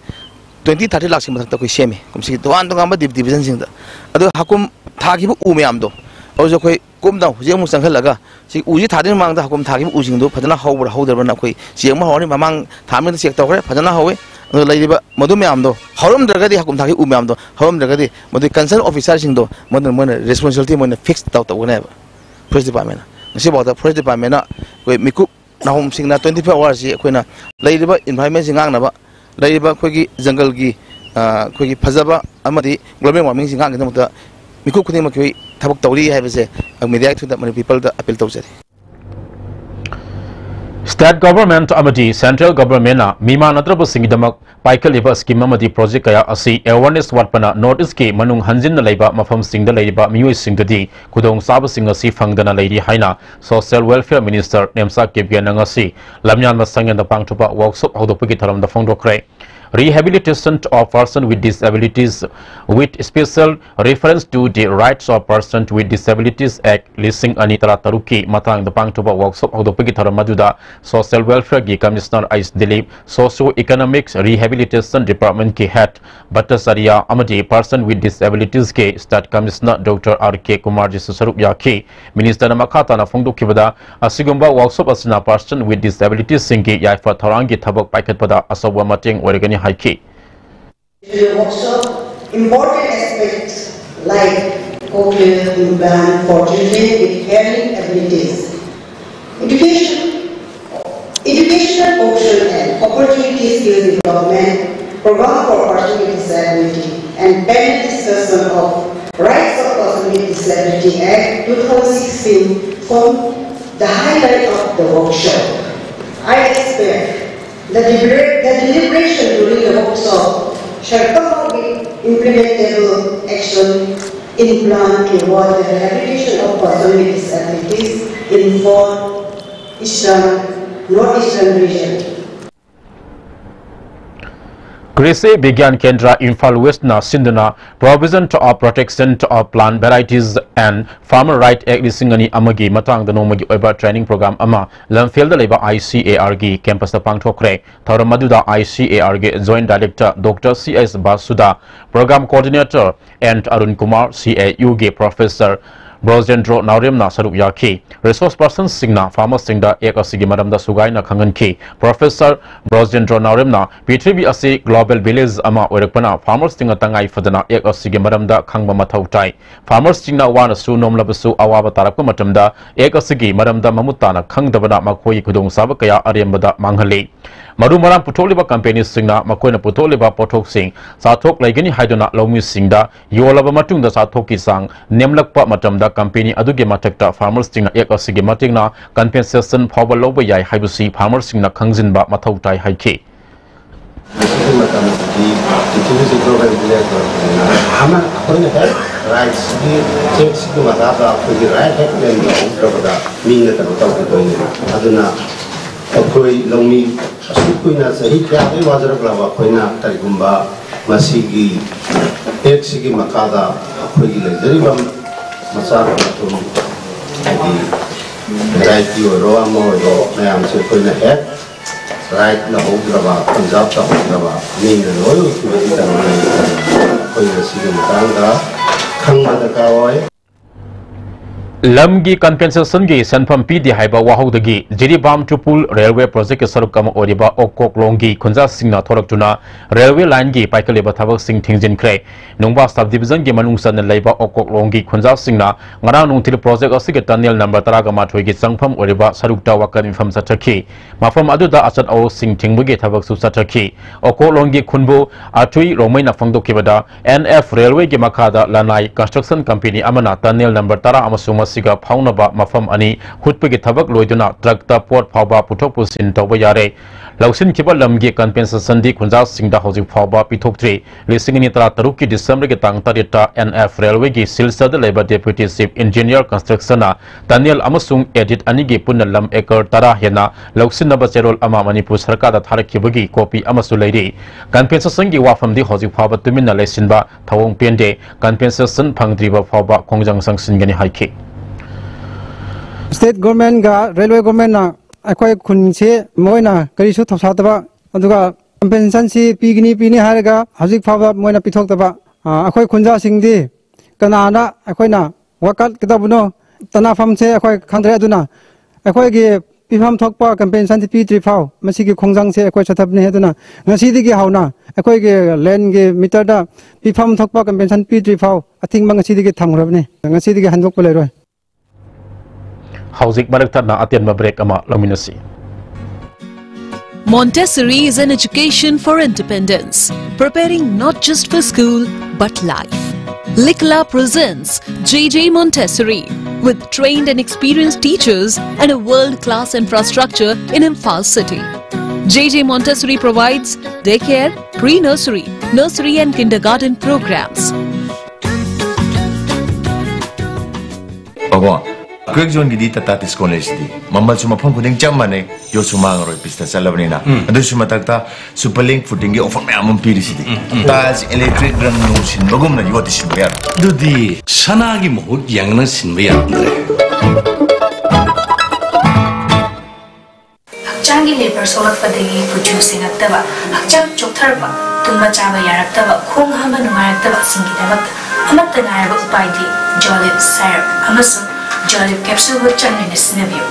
twenty, thirty ꯂꯥꯛꯁꯤ ꯃꯊꯛꯇ ꯑꯩꯈꯣꯏ ꯁꯦꯝꯃꯤ꯫ ꯀꯨꯝꯁꯤꯒꯤ ꯇꯣꯉꯥꯟ ꯇꯣꯉꯥꯟꯕ ꯗꯤꯞ-, division ꯁꯤꯡꯗ꯫ ꯑꯗꯣ ꯍꯥꯀꯨꯝ ꯊꯥꯈꯤꯕ ꯎ ꯃꯌꯥꯝꯗꯣ, ꯑꯗꯨꯁꯨ ꯑꯩꯈꯣꯏ ꯀꯨꯝꯗ ꯍꯧꯖꯤꯛ ꯑꯃꯨꯛ ꯆꯪꯁꯤꯜꯂꯒ, ꯁꯤ ꯎꯁꯤ ꯊꯥꯗ꯭ꯔꯤꯉꯩ ꯃꯃꯥꯡꯗ ꯍꯥꯀꯨꯝ ꯊꯥꯈꯤꯕ ꯎꯁꯤꯡꯗꯣ ꯐꯖꯅ ꯍꯧꯕ꯭ꯔꯥ ꯍꯧꯗꯕ꯭ꯔꯥꯅ ꯑꯩꯈꯣꯏ ꯌꯦꯡꯕ ꯍꯧꯔꯅꯤ꯫ ꯃꯃꯥꯡ ꯊꯥ ꯑꯃꯗ check ꯇꯧꯈ꯭ꯔꯦ, ꯐꯖꯅ ꯍꯧꯋꯤ꯫ ꯑꯗꯣ ꯂꯩꯔꯤꯕ ꯃꯗꯨ ꯃꯌꯥꯝꯗꯣ ꯍꯧꯔꯝꯗ꯭ꯔꯒꯗꯤ, ꯍꯥꯀꯨꯝ ꯊꯥꯈꯤꯕ ꯎ ꯃꯌꯥꯝꯗꯣ ꯍꯧꯔꯝꯗ꯭ꯔꯒꯗꯤ, ꯃꯗꯨꯒꯤ concerned officer ꯁꯤꯡꯗꯣ ꯃꯗꯨꯅ ꯃꯣꯏꯅ responsibility ꯃꯣꯏꯅ fix ꯇꯧ-, ꯇꯧꯒꯅꯦꯕ꯫ ꯐꯣꯔꯦꯁ ꯗꯤꯄꯥꯔꯠꯃꯦꯟꯅ꯫ ꯉꯁꯤꯐꯥꯎꯗ ꯐꯣꯔꯦꯁ ꯗꯤꯄꯥꯔꯠꯃꯦꯟꯅ ꯑꯩꯈꯣꯏ ꯃꯤꯀꯨꯞ ꯅꯥꯍꯣꯝꯁꯤꯡꯅ twenty four hours ꯁꯤ ꯑꯩꯈꯣꯏꯅ ꯂꯩꯔꯤꯕ environment ꯁꯤ ꯉꯥꯛꯅꯕ, ꯂꯩꯔꯤꯕ ꯑꯩꯈꯣꯏꯒꯤ ꯖꯪꯒꯜꯒꯤ, ꯑ, ꯑꯩꯈꯣꯏꯒꯤ ꯐꯖꯕ ꯑꯃꯗꯤ global warming ꯁꯤ ꯉꯥꯛꯅꯕꯒꯤꯗꯃꯛꯇ ꯃꯤꯀꯨꯞ ꯈꯨꯗꯤꯡꯃꯛꯀꯤ ꯊꯕꯛ ꯇꯧꯔꯤ ꯍꯥꯏꯕꯁꯦ media ꯒꯤ through ꯗ Manipur people ꯗ appeal ꯇꯧꯖꯔꯤ꯫ State government ꯑꯃꯗꯤ central government ꯅ ꯃꯤꯃꯥꯟꯅꯗ꯭ꯔꯕꯁꯤꯡꯒꯤꯗꯃꯛ ꯄꯥꯏꯈꯠꯂꯤꯕ scheme ꯑꯃꯗꯤ project ꯀꯌꯥ ꯑꯁꯤ awareness ꯋꯥꯠꯄꯅ North East ꯀꯤ ꯃꯅꯨꯡ ꯍꯟꯖꯤꯟꯅ ꯂꯩꯕ ꯃꯐꯝꯁꯤꯡꯗ ꯂꯩꯔꯤꯕ ꯃꯤꯑꯣꯏꯁꯤꯡꯗꯗꯤ ꯈꯨꯗꯣꯡꯆꯥꯕꯁꯤꯡ ꯑꯁꯤ ꯐꯪꯗꯅ ꯂꯩꯔꯤ ꯍꯥꯏꯅ Social Welfare Minister ꯅꯦꯝꯆꯥ ꯀꯤꯞꯒꯦꯟꯅ ꯉꯁꯤ ꯂꯝꯌꯥꯟꯕ ꯁꯪꯉꯦꯟꯗ ꯄꯥꯡꯊꯣꯛꯄ workshop ꯍꯧꯗꯣꯛꯄꯒꯤ ꯊꯧꯔꯝꯗ ꯐꯣꯡꯗꯣꯛꯈ꯭ꯔꯦ꯫ Rehabilitation of person with disabilities with special reference to the Rights of Person with Disabilities Act ꯂꯤꯁꯤꯡ ꯑꯅꯤ ꯇꯔꯥꯇꯔꯨꯛꯀꯤ ꯃꯇꯥꯡꯗ ꯄꯥꯡꯊꯣꯛꯄ workshop ꯍꯧꯗꯣꯛꯄꯒꯤ ꯊꯧꯔꯝ ꯑꯗꯨꯗ Social Welfare ꯒꯤ Commissioner H Dilip, Socio Economics Rehabilitation Department ꯀꯤ Head ꯚꯠꯇꯆꯥꯔꯤꯌꯥ ꯑꯃꯗꯤ Person with Disabilities ꯀꯤ State Commissioner Doctor ꯑꯥꯔ ꯀꯦ ꯀꯨꯃꯥꯔꯖꯤꯁꯨ ꯁꯔꯨꯛ ꯌꯥꯈꯤ꯫ Minister ꯅ ꯃꯈꯥ ꯇꯥꯅ ꯐꯣꯡꯗꯣꯛꯈꯤꯕꯗ, ꯑꯁꯤꯒꯨꯝꯕ workshop ꯑꯁꯤꯅ person with disabilities ꯁꯤꯡꯒꯤ ꯌꯥꯏꯐ ꯊꯧꯔꯥꯡꯒꯤ ꯊꯕꯛ ꯄꯥꯏꯈꯠꯄꯗ ꯑꯆꯧꯕ ꯃꯇꯦꯡ ꯑꯣꯏꯔꯒꯅꯤ ꯍꯥꯏꯈꯤ꯫ Workshop, important aspects like cochlear implant for children with hearing abilities, education, educational option and opportunity skills development, program for person with disability, and panel discussion of Rights of Person with Disability Act two thousand sixteen form the highlight of the workshop. I expect the, deliber- the deliberation during the workshop shall come up with implementable action in plan toward the rehabilitation of persons with disabilities in four Eastern, Northeastern region. ꯀ꯭ꯔꯤꯁꯤ ꯕꯤꯒ꯭ꯌꯥꯟ ꯀꯦꯟꯗ꯭ꯔ ꯏꯝꯐꯥꯜ ꯋꯦꯁꯅ ꯁꯤꯟꯗꯨꯅ Provision of Protection of Plant Varieties and Farmer Right Act ꯂꯤꯁꯤꯡ ꯑꯅꯤ ꯑꯃꯒꯤ ꯃꯇꯥꯡꯗ ꯅꯣꯡꯃꯒꯤ ꯑꯣꯏꯕ training program ꯑꯃ ꯂꯝꯐꯦꯜꯗ ꯂꯩꯕ I C A R ꯒꯤ campus ꯇ ꯄꯥꯡꯊꯣꯛꯈ꯭ꯔꯦ꯫ ꯊꯧꯔꯝ ꯑꯗꯨꯗ I C A R ꯒꯤ Joint Director Doctor C S ꯕꯥꯁꯨꯗ, Program Coordinator N Arun Kumar, C A U ꯒꯤ Professor ꯕ꯭ꯔꯣꯖꯦꯟꯗ꯭ꯔꯣ ꯅꯥꯎꯔꯦꯝꯅ ꯁꯔꯨꯛ ꯌꯥꯈꯤ꯫ Resource personꯁꯤꯡꯅ farmerꯁꯤꯡꯗ Act ꯑꯁꯤꯒꯤ ꯃꯔꯝꯗ ꯁꯨꯒꯥꯏꯅ ꯈꯪꯍꯟꯈꯤ꯫ Professor ꯕ꯭ꯔꯣꯖꯦꯟꯗ꯭ꯔꯣ ꯅꯥꯎꯔꯦꯝꯅ ꯄ꯭ꯔꯤꯊꯤꯕꯤ ꯑꯁꯤ global village ꯑꯃ ꯑꯣꯏꯔꯛꯄꯅ farmerꯁꯤꯡꯅ ꯇꯉꯥꯏ ꯐꯗꯅ Act ꯑꯁꯤꯒꯤ ꯃꯔꯝꯗ ꯈꯪꯕ ꯃꯊꯧ ꯇꯥꯏ꯫ Farmerꯁꯤꯡꯅ ꯋꯥꯅꯁꯨ ꯅꯣꯝꯂꯕꯁꯨ ꯑꯋꯥꯕ ꯇꯥꯔꯛꯄ ꯃꯇꯝꯗ Act ꯑꯁꯤꯒꯤ ꯃꯔꯝꯗ ꯃꯃꯨꯠ ꯇꯥꯅ ꯈꯪꯗꯕꯅ ꯃꯈꯣꯏꯒꯤ ꯈꯨꯗꯣꯡꯆꯥꯕ ꯀꯌꯥ ꯑꯔꯦꯝꯕꯗ ꯃꯥꯡꯍꯜꯂꯤ꯫ ꯃꯔꯨ ꯃꯔꯥꯡ ꯄꯨꯊꯣꯛꯂꯤꯕ companyꯁꯤꯡꯅ ꯃꯈꯣꯏꯅ ꯄꯨꯊꯣꯛꯂꯤꯕ ꯄꯣꯠꯊꯣꯛꯁꯤꯡ ꯆꯥꯊꯣꯛ ꯂꯩꯒꯅꯤ ꯍꯥꯏꯗꯨꯅ ꯂꯧꯃꯤꯁꯤꯡꯗ ꯌꯣꯜꯂꯕ ꯃꯇꯨꯡꯗ ꯆꯥꯊꯣꯛꯀꯤ ꯆꯥꯡ ꯅꯦꯝꯂꯛꯄ ꯃꯇꯝꯗ company ꯑꯗꯨꯒꯤ ꯃꯊꯛꯇ farmerꯁꯤꯡꯅ Act ꯑꯁꯤꯒꯤ ꯃꯇꯦꯡꯅ compensation ꯐꯥꯎꯕ ꯂꯧꯕ ꯌꯥꯏ ꯍꯥꯏꯕꯁꯤ farmerꯁꯤꯡꯅ ꯈꯪꯖꯤꯟꯕ ꯃꯊꯧ ꯇꯥꯏ ꯍꯥꯏꯈꯤ꯫ ꯃꯁꯤꯒꯤ ꯃꯇꯝꯗꯗꯤ ꯄ꯭ꯔꯤꯊꯤꯕꯤꯁꯤ global village ꯑꯣꯏꯔꯛꯄꯅꯤꯅ ꯑꯃ ꯑꯩꯈꯣꯏꯅ ꯍꯦꯛ rightꯁꯤꯒꯤ, checkꯁꯤꯒꯤ ꯃꯈꯥꯗ ꯑꯩꯈꯣꯏꯒꯤ right ꯍꯦꯛ claim ꯇꯧꯍꯧꯗ꯭ꯔꯕꯗ ꯃꯤꯅ ꯀꯩꯅꯣ ꯇꯧꯈꯤꯗꯣꯏꯅꯦꯕ꯫ ꯑꯗꯨꯅ ꯑꯩꯈꯣꯏ ꯂꯧꯃꯤ ꯑꯁꯨꯛ ꯀꯨꯏꯅ ꯆꯍꯤ ꯀꯌꯥꯗꯒꯤ ꯋꯥꯖꯔꯛꯂꯕ ꯑꯩꯈꯣꯏꯅ ꯀꯔꯤꯒꯨꯝꯕ ꯃꯁꯤꯒꯤ Actꯁꯤꯒꯤ ꯃꯈꯥꯗ ꯑꯩꯈꯣꯏꯒꯤ ꯂꯩꯖꯔꯤꯕ ꯃꯆꯥ ꯃꯊꯨꯝ, ꯍꯥꯏꯗꯤ variety ꯑꯣꯏꯔꯣ ꯑꯃ ꯑꯣꯏꯔꯣ ꯃꯌꯥꯝꯁꯦ ꯑꯩꯈꯣꯏꯅ ꯍꯦꯛ right ꯂꯧꯍꯧꯗ꯭ꯔꯕ, conserve ꯇꯧꯍꯧꯗ꯭ꯔꯕ ꯃꯤꯅ ꯂꯣꯏ ꯎꯈꯤꯕꯒꯤ ꯀꯩꯅꯣꯅꯤ꯫ ꯑꯩꯈꯣꯏ ꯃꯁꯤꯒꯤ ꯃꯇꯥꯡꯗ ꯈꯪꯕ ꯗꯔꯀꯥꯔ ꯑꯣꯏ꯫ ꯂꯝꯒꯤ compensationꯒꯤ ꯁꯦꯟꯐꯝ ꯄꯤꯗꯦ ꯍꯥꯏꯕ ꯋꯥꯍꯧꯗꯒꯤ ꯖꯤꯔꯤꯕꯥꯝ to ꯄꯨꯜ railway projectꯀꯤ ꯁꯔꯨꯛ ꯑꯃ ꯑꯣꯏꯔꯤꯕ ꯑꯣꯀꯣꯛꯂꯣꯡꯒꯤ ꯈꯨꯟꯖꯥꯁꯤꯡꯅ ꯊꯣꯔꯛꯇꯨꯅ railway lineꯒꯤ ꯄꯥꯏꯈꯠꯂꯤꯕ ꯊꯕꯛꯁꯤꯡ ꯊꯤꯡꯖꯤꯟꯈ꯭ꯔꯦ꯫ ꯅꯨꯡꯕꯥ subdivisionꯒꯤ ꯃꯅꯨꯡ ꯆꯟꯅ ꯂꯩꯕ ꯑꯣꯀꯣꯛꯂꯣꯡꯒꯤ ꯈꯨꯟꯖꯥꯁꯤꯡꯅ ꯉꯔꯥꯡ ꯅꯨꯡꯊꯤꯜ project ꯑꯁꯤꯒꯤ tunnel number ꯇꯔꯥꯒ ꯃꯥꯊꯣꯏꯒꯤ ꯆꯪꯐꯝ ꯑꯣꯏꯔꯤꯕ ꯁꯔꯨꯛꯇ ꯋꯥꯀꯠ ꯃꯤꯐꯝ ꯆꯠꯊꯈꯤ꯫ ꯃꯐꯝ ꯑꯗꯨꯗ ꯑꯆꯠ ꯑꯋꯣꯛꯁꯤꯡ ꯊꯤꯡꯕꯒꯤ ꯊꯕꯛꯁꯨ ꯆꯠꯊꯈꯤ꯫ ꯑꯣꯀꯣꯛꯂꯣꯡꯒꯤ ꯈꯨꯟꯕꯨ ꯑꯊꯨꯏ ꯔꯣꯡꯃꯩꯅ ꯐꯣꯡꯗꯣꯛꯈꯤꯕꯗ, N F railwayꯒꯤ ꯃꯈꯥꯗ ꯂꯅꯥꯏ construction company ꯑꯃꯅ tunnel number ꯇꯔꯥ ꯑꯃꯁꯨꯡ ꯃꯁꯤꯒ ꯐꯥꯎꯅꯕ ꯃꯐꯝ ꯑꯅꯤ ꯍꯨꯠꯄꯒꯤ ꯊꯕꯛ ꯂꯣꯏꯗꯨꯅ truckꯇ ꯄꯣꯠ ꯐꯥꯎꯕ ꯄꯨꯊꯣꯛ ꯄꯨꯁꯤꯟ ꯇꯧꯕ ꯌꯥꯔꯦ꯫ ꯂꯧꯁꯤꯟꯈꯤꯕ ꯂꯝꯒꯤ compensationꯗꯤ ꯈꯨꯟꯖꯥꯁꯤꯡꯗ ꯍꯧꯖꯤꯛ ꯐꯥꯎꯕ ꯄꯤꯊꯣꯛꯇ꯭ꯔꯤ꯫ ꯂꯤꯁꯤꯡ ꯑꯅꯤ ꯇꯔꯥꯇꯔꯨꯛꯀꯤ Decemberꯒꯤ ꯇꯥꯡ ꯇꯔꯦꯠꯇ N F railwayꯒꯤ ꯁꯤꯜꯆꯔꯗ ꯂꯩꯕ Deputy Chief Engineer Constructionꯅ tunnel ꯑꯃꯁꯨꯡ adit ꯑꯅꯤꯒꯤ ꯄꯨꯟꯅ ꯂꯝ acre ꯇꯔꯥ ꯍꯦꯟꯅ ꯂꯧꯁꯤꯟꯅꯕ ꯆꯦꯔꯣꯜ ꯑꯃ ꯃꯅꯤꯄꯨꯔ ꯁꯔꯀꯥꯔꯗ ꯊꯥꯔꯛꯈꯤꯕꯒꯤ copy ꯑꯃꯁꯨ ꯂꯩꯔꯤ꯫ Compensationꯒꯤ ꯋꯥꯐꯝꯗꯤ ꯍꯧꯖꯤꯛ ꯐꯥꯎꯕ ꯇꯨꯃꯤꯟꯅ ꯂꯩꯁꯤꯟꯕ ꯊꯧꯑꯣꯡ ꯄꯦꯟꯗꯦ꯫ Compensation ꯐꯪꯗ꯭ꯔꯤꯕ ꯐꯥꯎꯕ ꯈꯣꯡꯖꯪ ꯆꯪꯁꯤꯟꯒꯅꯤ ꯍꯥꯏꯈꯤ꯫ State governmentꯒ railway governmentꯅ ꯑꯩꯈꯣꯏ ꯈꯨꯟꯁꯤ ꯃꯣꯏꯅ ꯀꯔꯤꯁꯨ ꯊꯧꯁꯥꯗꯕ, ꯑꯗꯨꯒ compensationꯁꯤ ꯄꯤꯒꯅꯤ ꯄꯤꯅꯤ ꯍꯥꯏꯔꯒ ꯍꯧꯖꯤꯛ ꯐꯥꯎꯕ ꯃꯣꯏꯅ ꯄꯤꯊꯣꯛꯇꯕ, ꯑ, ꯑꯩꯈꯣꯏ ꯈꯨꯟꯖꯥꯁꯤꯡꯗꯤ ꯀꯅꯥꯅ ꯑꯩꯈꯣꯏꯅ ꯋꯥꯀꯠꯀꯗꯕꯅꯣ, ꯇꯅꯥꯐꯝꯁꯦ ꯑꯩꯈꯣꯏ ꯈꯪꯗ꯭ꯔꯦ꯫ ꯑꯗꯨꯅ ꯑꯩꯈꯣꯏꯒꯤ ꯄꯤꯐꯝ ꯊꯣꯛꯄ ꯀꯝꯄꯦꯟꯁꯦꯁꯟ ꯄꯤꯗ꯭ꯔꯤ ꯐꯥꯎ ꯃꯁꯤꯒꯤ ꯈꯣꯡꯖꯪꯁꯦ ꯑꯩꯈꯣꯏ ꯆꯠꯊꯕꯅꯤ꯫ ꯑꯗꯨꯅ ꯉꯁꯤꯗꯒꯤ ꯍꯧꯅ ꯑꯩꯈꯣꯏꯒꯤ ꯂꯦꯟꯒꯤ ꯃꯤꯇꯔꯗ ꯄꯤꯐꯝ ꯊꯣꯛꯄ ꯀꯝꯄꯦꯟꯁꯦꯁꯟ ꯄꯤꯗ꯭ꯔꯤ ꯐꯥꯎ ꯑꯊꯤꯡꯕ ꯉꯁꯤꯗꯒꯤ ꯊꯝꯈ꯭ꯔꯕꯅꯤ꯫ ꯉꯁꯤꯗꯒꯤ ꯍꯟꯗꯣꯛꯄ ꯂꯩꯔꯣꯏ꯫ ꯍꯧꯖꯤꯛ ꯃꯔꯛ ꯊꯠꯅ ꯑꯇꯦꯟꯕ ꯕ꯭ꯔꯦꯛ ꯑꯃ ꯂꯧꯃꯤꯟꯅꯁꯤ꯫ Montessori is an education for independence, preparing not just for school but life. Likla presents J J Montessori, with trained and experienced teachers and a world-class infrastructure in Imphal city. J J Montessori provides daycare, pre-nursery, nursery and kindergarten programs. ꯄꯥꯕꯨꯡ, quake ꯖꯣꯟꯒꯤꯗꯤ Tata ꯇꯤꯁꯀꯣꯟ ꯂꯩꯁꯤꯗꯤ꯫ ꯃꯃꯜꯁꯨ ꯃꯐꯝ ꯈꯨꯗꯤꯡ ꯆꯞ ꯃꯥꯟꯅꯩ, ꯌꯣꯠꯁꯨ ꯃꯥꯡꯉꯔꯣꯏ, ꯄꯤꯁꯇ ꯆꯠꯂꯕꯅꯤꯅ꯫ ꯎꯝ꯫ ꯑꯗꯨꯁꯨ ꯃꯊꯛꯇ super link ꯐꯨꯇꯤꯡꯒꯤ offer ꯃꯌꯥꯝ ꯑꯃ ꯄꯤꯔꯤꯁꯤꯗꯤ꯫ ꯎꯝ, ꯎꯝ꯫ ꯇꯥꯏꯜꯁ, ꯏꯂꯦꯛꯇ꯭ꯔꯤꯛ ꯔꯪ ꯅꯨꯡ ꯁꯤꯟꯕꯒꯨꯝꯅ ꯌꯣꯠꯇꯤ ꯁꯤꯟꯕ ꯌꯥꯔꯣꯏ꯫ ꯑꯗꯨꯗꯤ ꯁꯅꯥꯒꯤ ꯃꯍꯨꯠ ꯌꯦꯡꯅ ꯁꯤꯟꯕ ꯌꯥꯔꯝꯗ꯭ꯔꯦ꯫ ꯍꯛꯆꯥꯡꯒꯤ ꯂꯦꯕꯔ ꯁꯣꯛꯂꯛꯄꯗꯒꯤ ꯀꯨꯆꯨ ꯁꯦꯡꯉꯛꯇꯕ, ꯍꯛꯆꯥꯡ ꯆꯣꯛꯊꯔꯛꯄ, ꯇꯨꯝꯕ ꯆꯥꯕ ꯌꯥꯔꯛꯇꯕ, ꯈꯣꯡ ꯍꯥꯝꯕ ꯅꯨꯡꯉꯥꯏꯔꯛꯇꯕꯁꯤꯡꯒꯤꯗꯃꯛꯇ ꯑꯃꯠꯇ ꯉꯥꯏꯔꯕ ꯎꯄꯥꯏꯗꯤ ꯖꯣꯂꯤꯞ ꯁꯥꯏꯔꯞ ꯑꯃꯁꯨꯡ ꯖꯣꯂꯤꯞ ꯀꯦꯞꯁꯨꯜꯕꯨ ꯆꯥꯡ ꯅꯥꯏꯅ ꯁꯤꯖꯤꯟꯅꯕꯤꯌꯨ꯫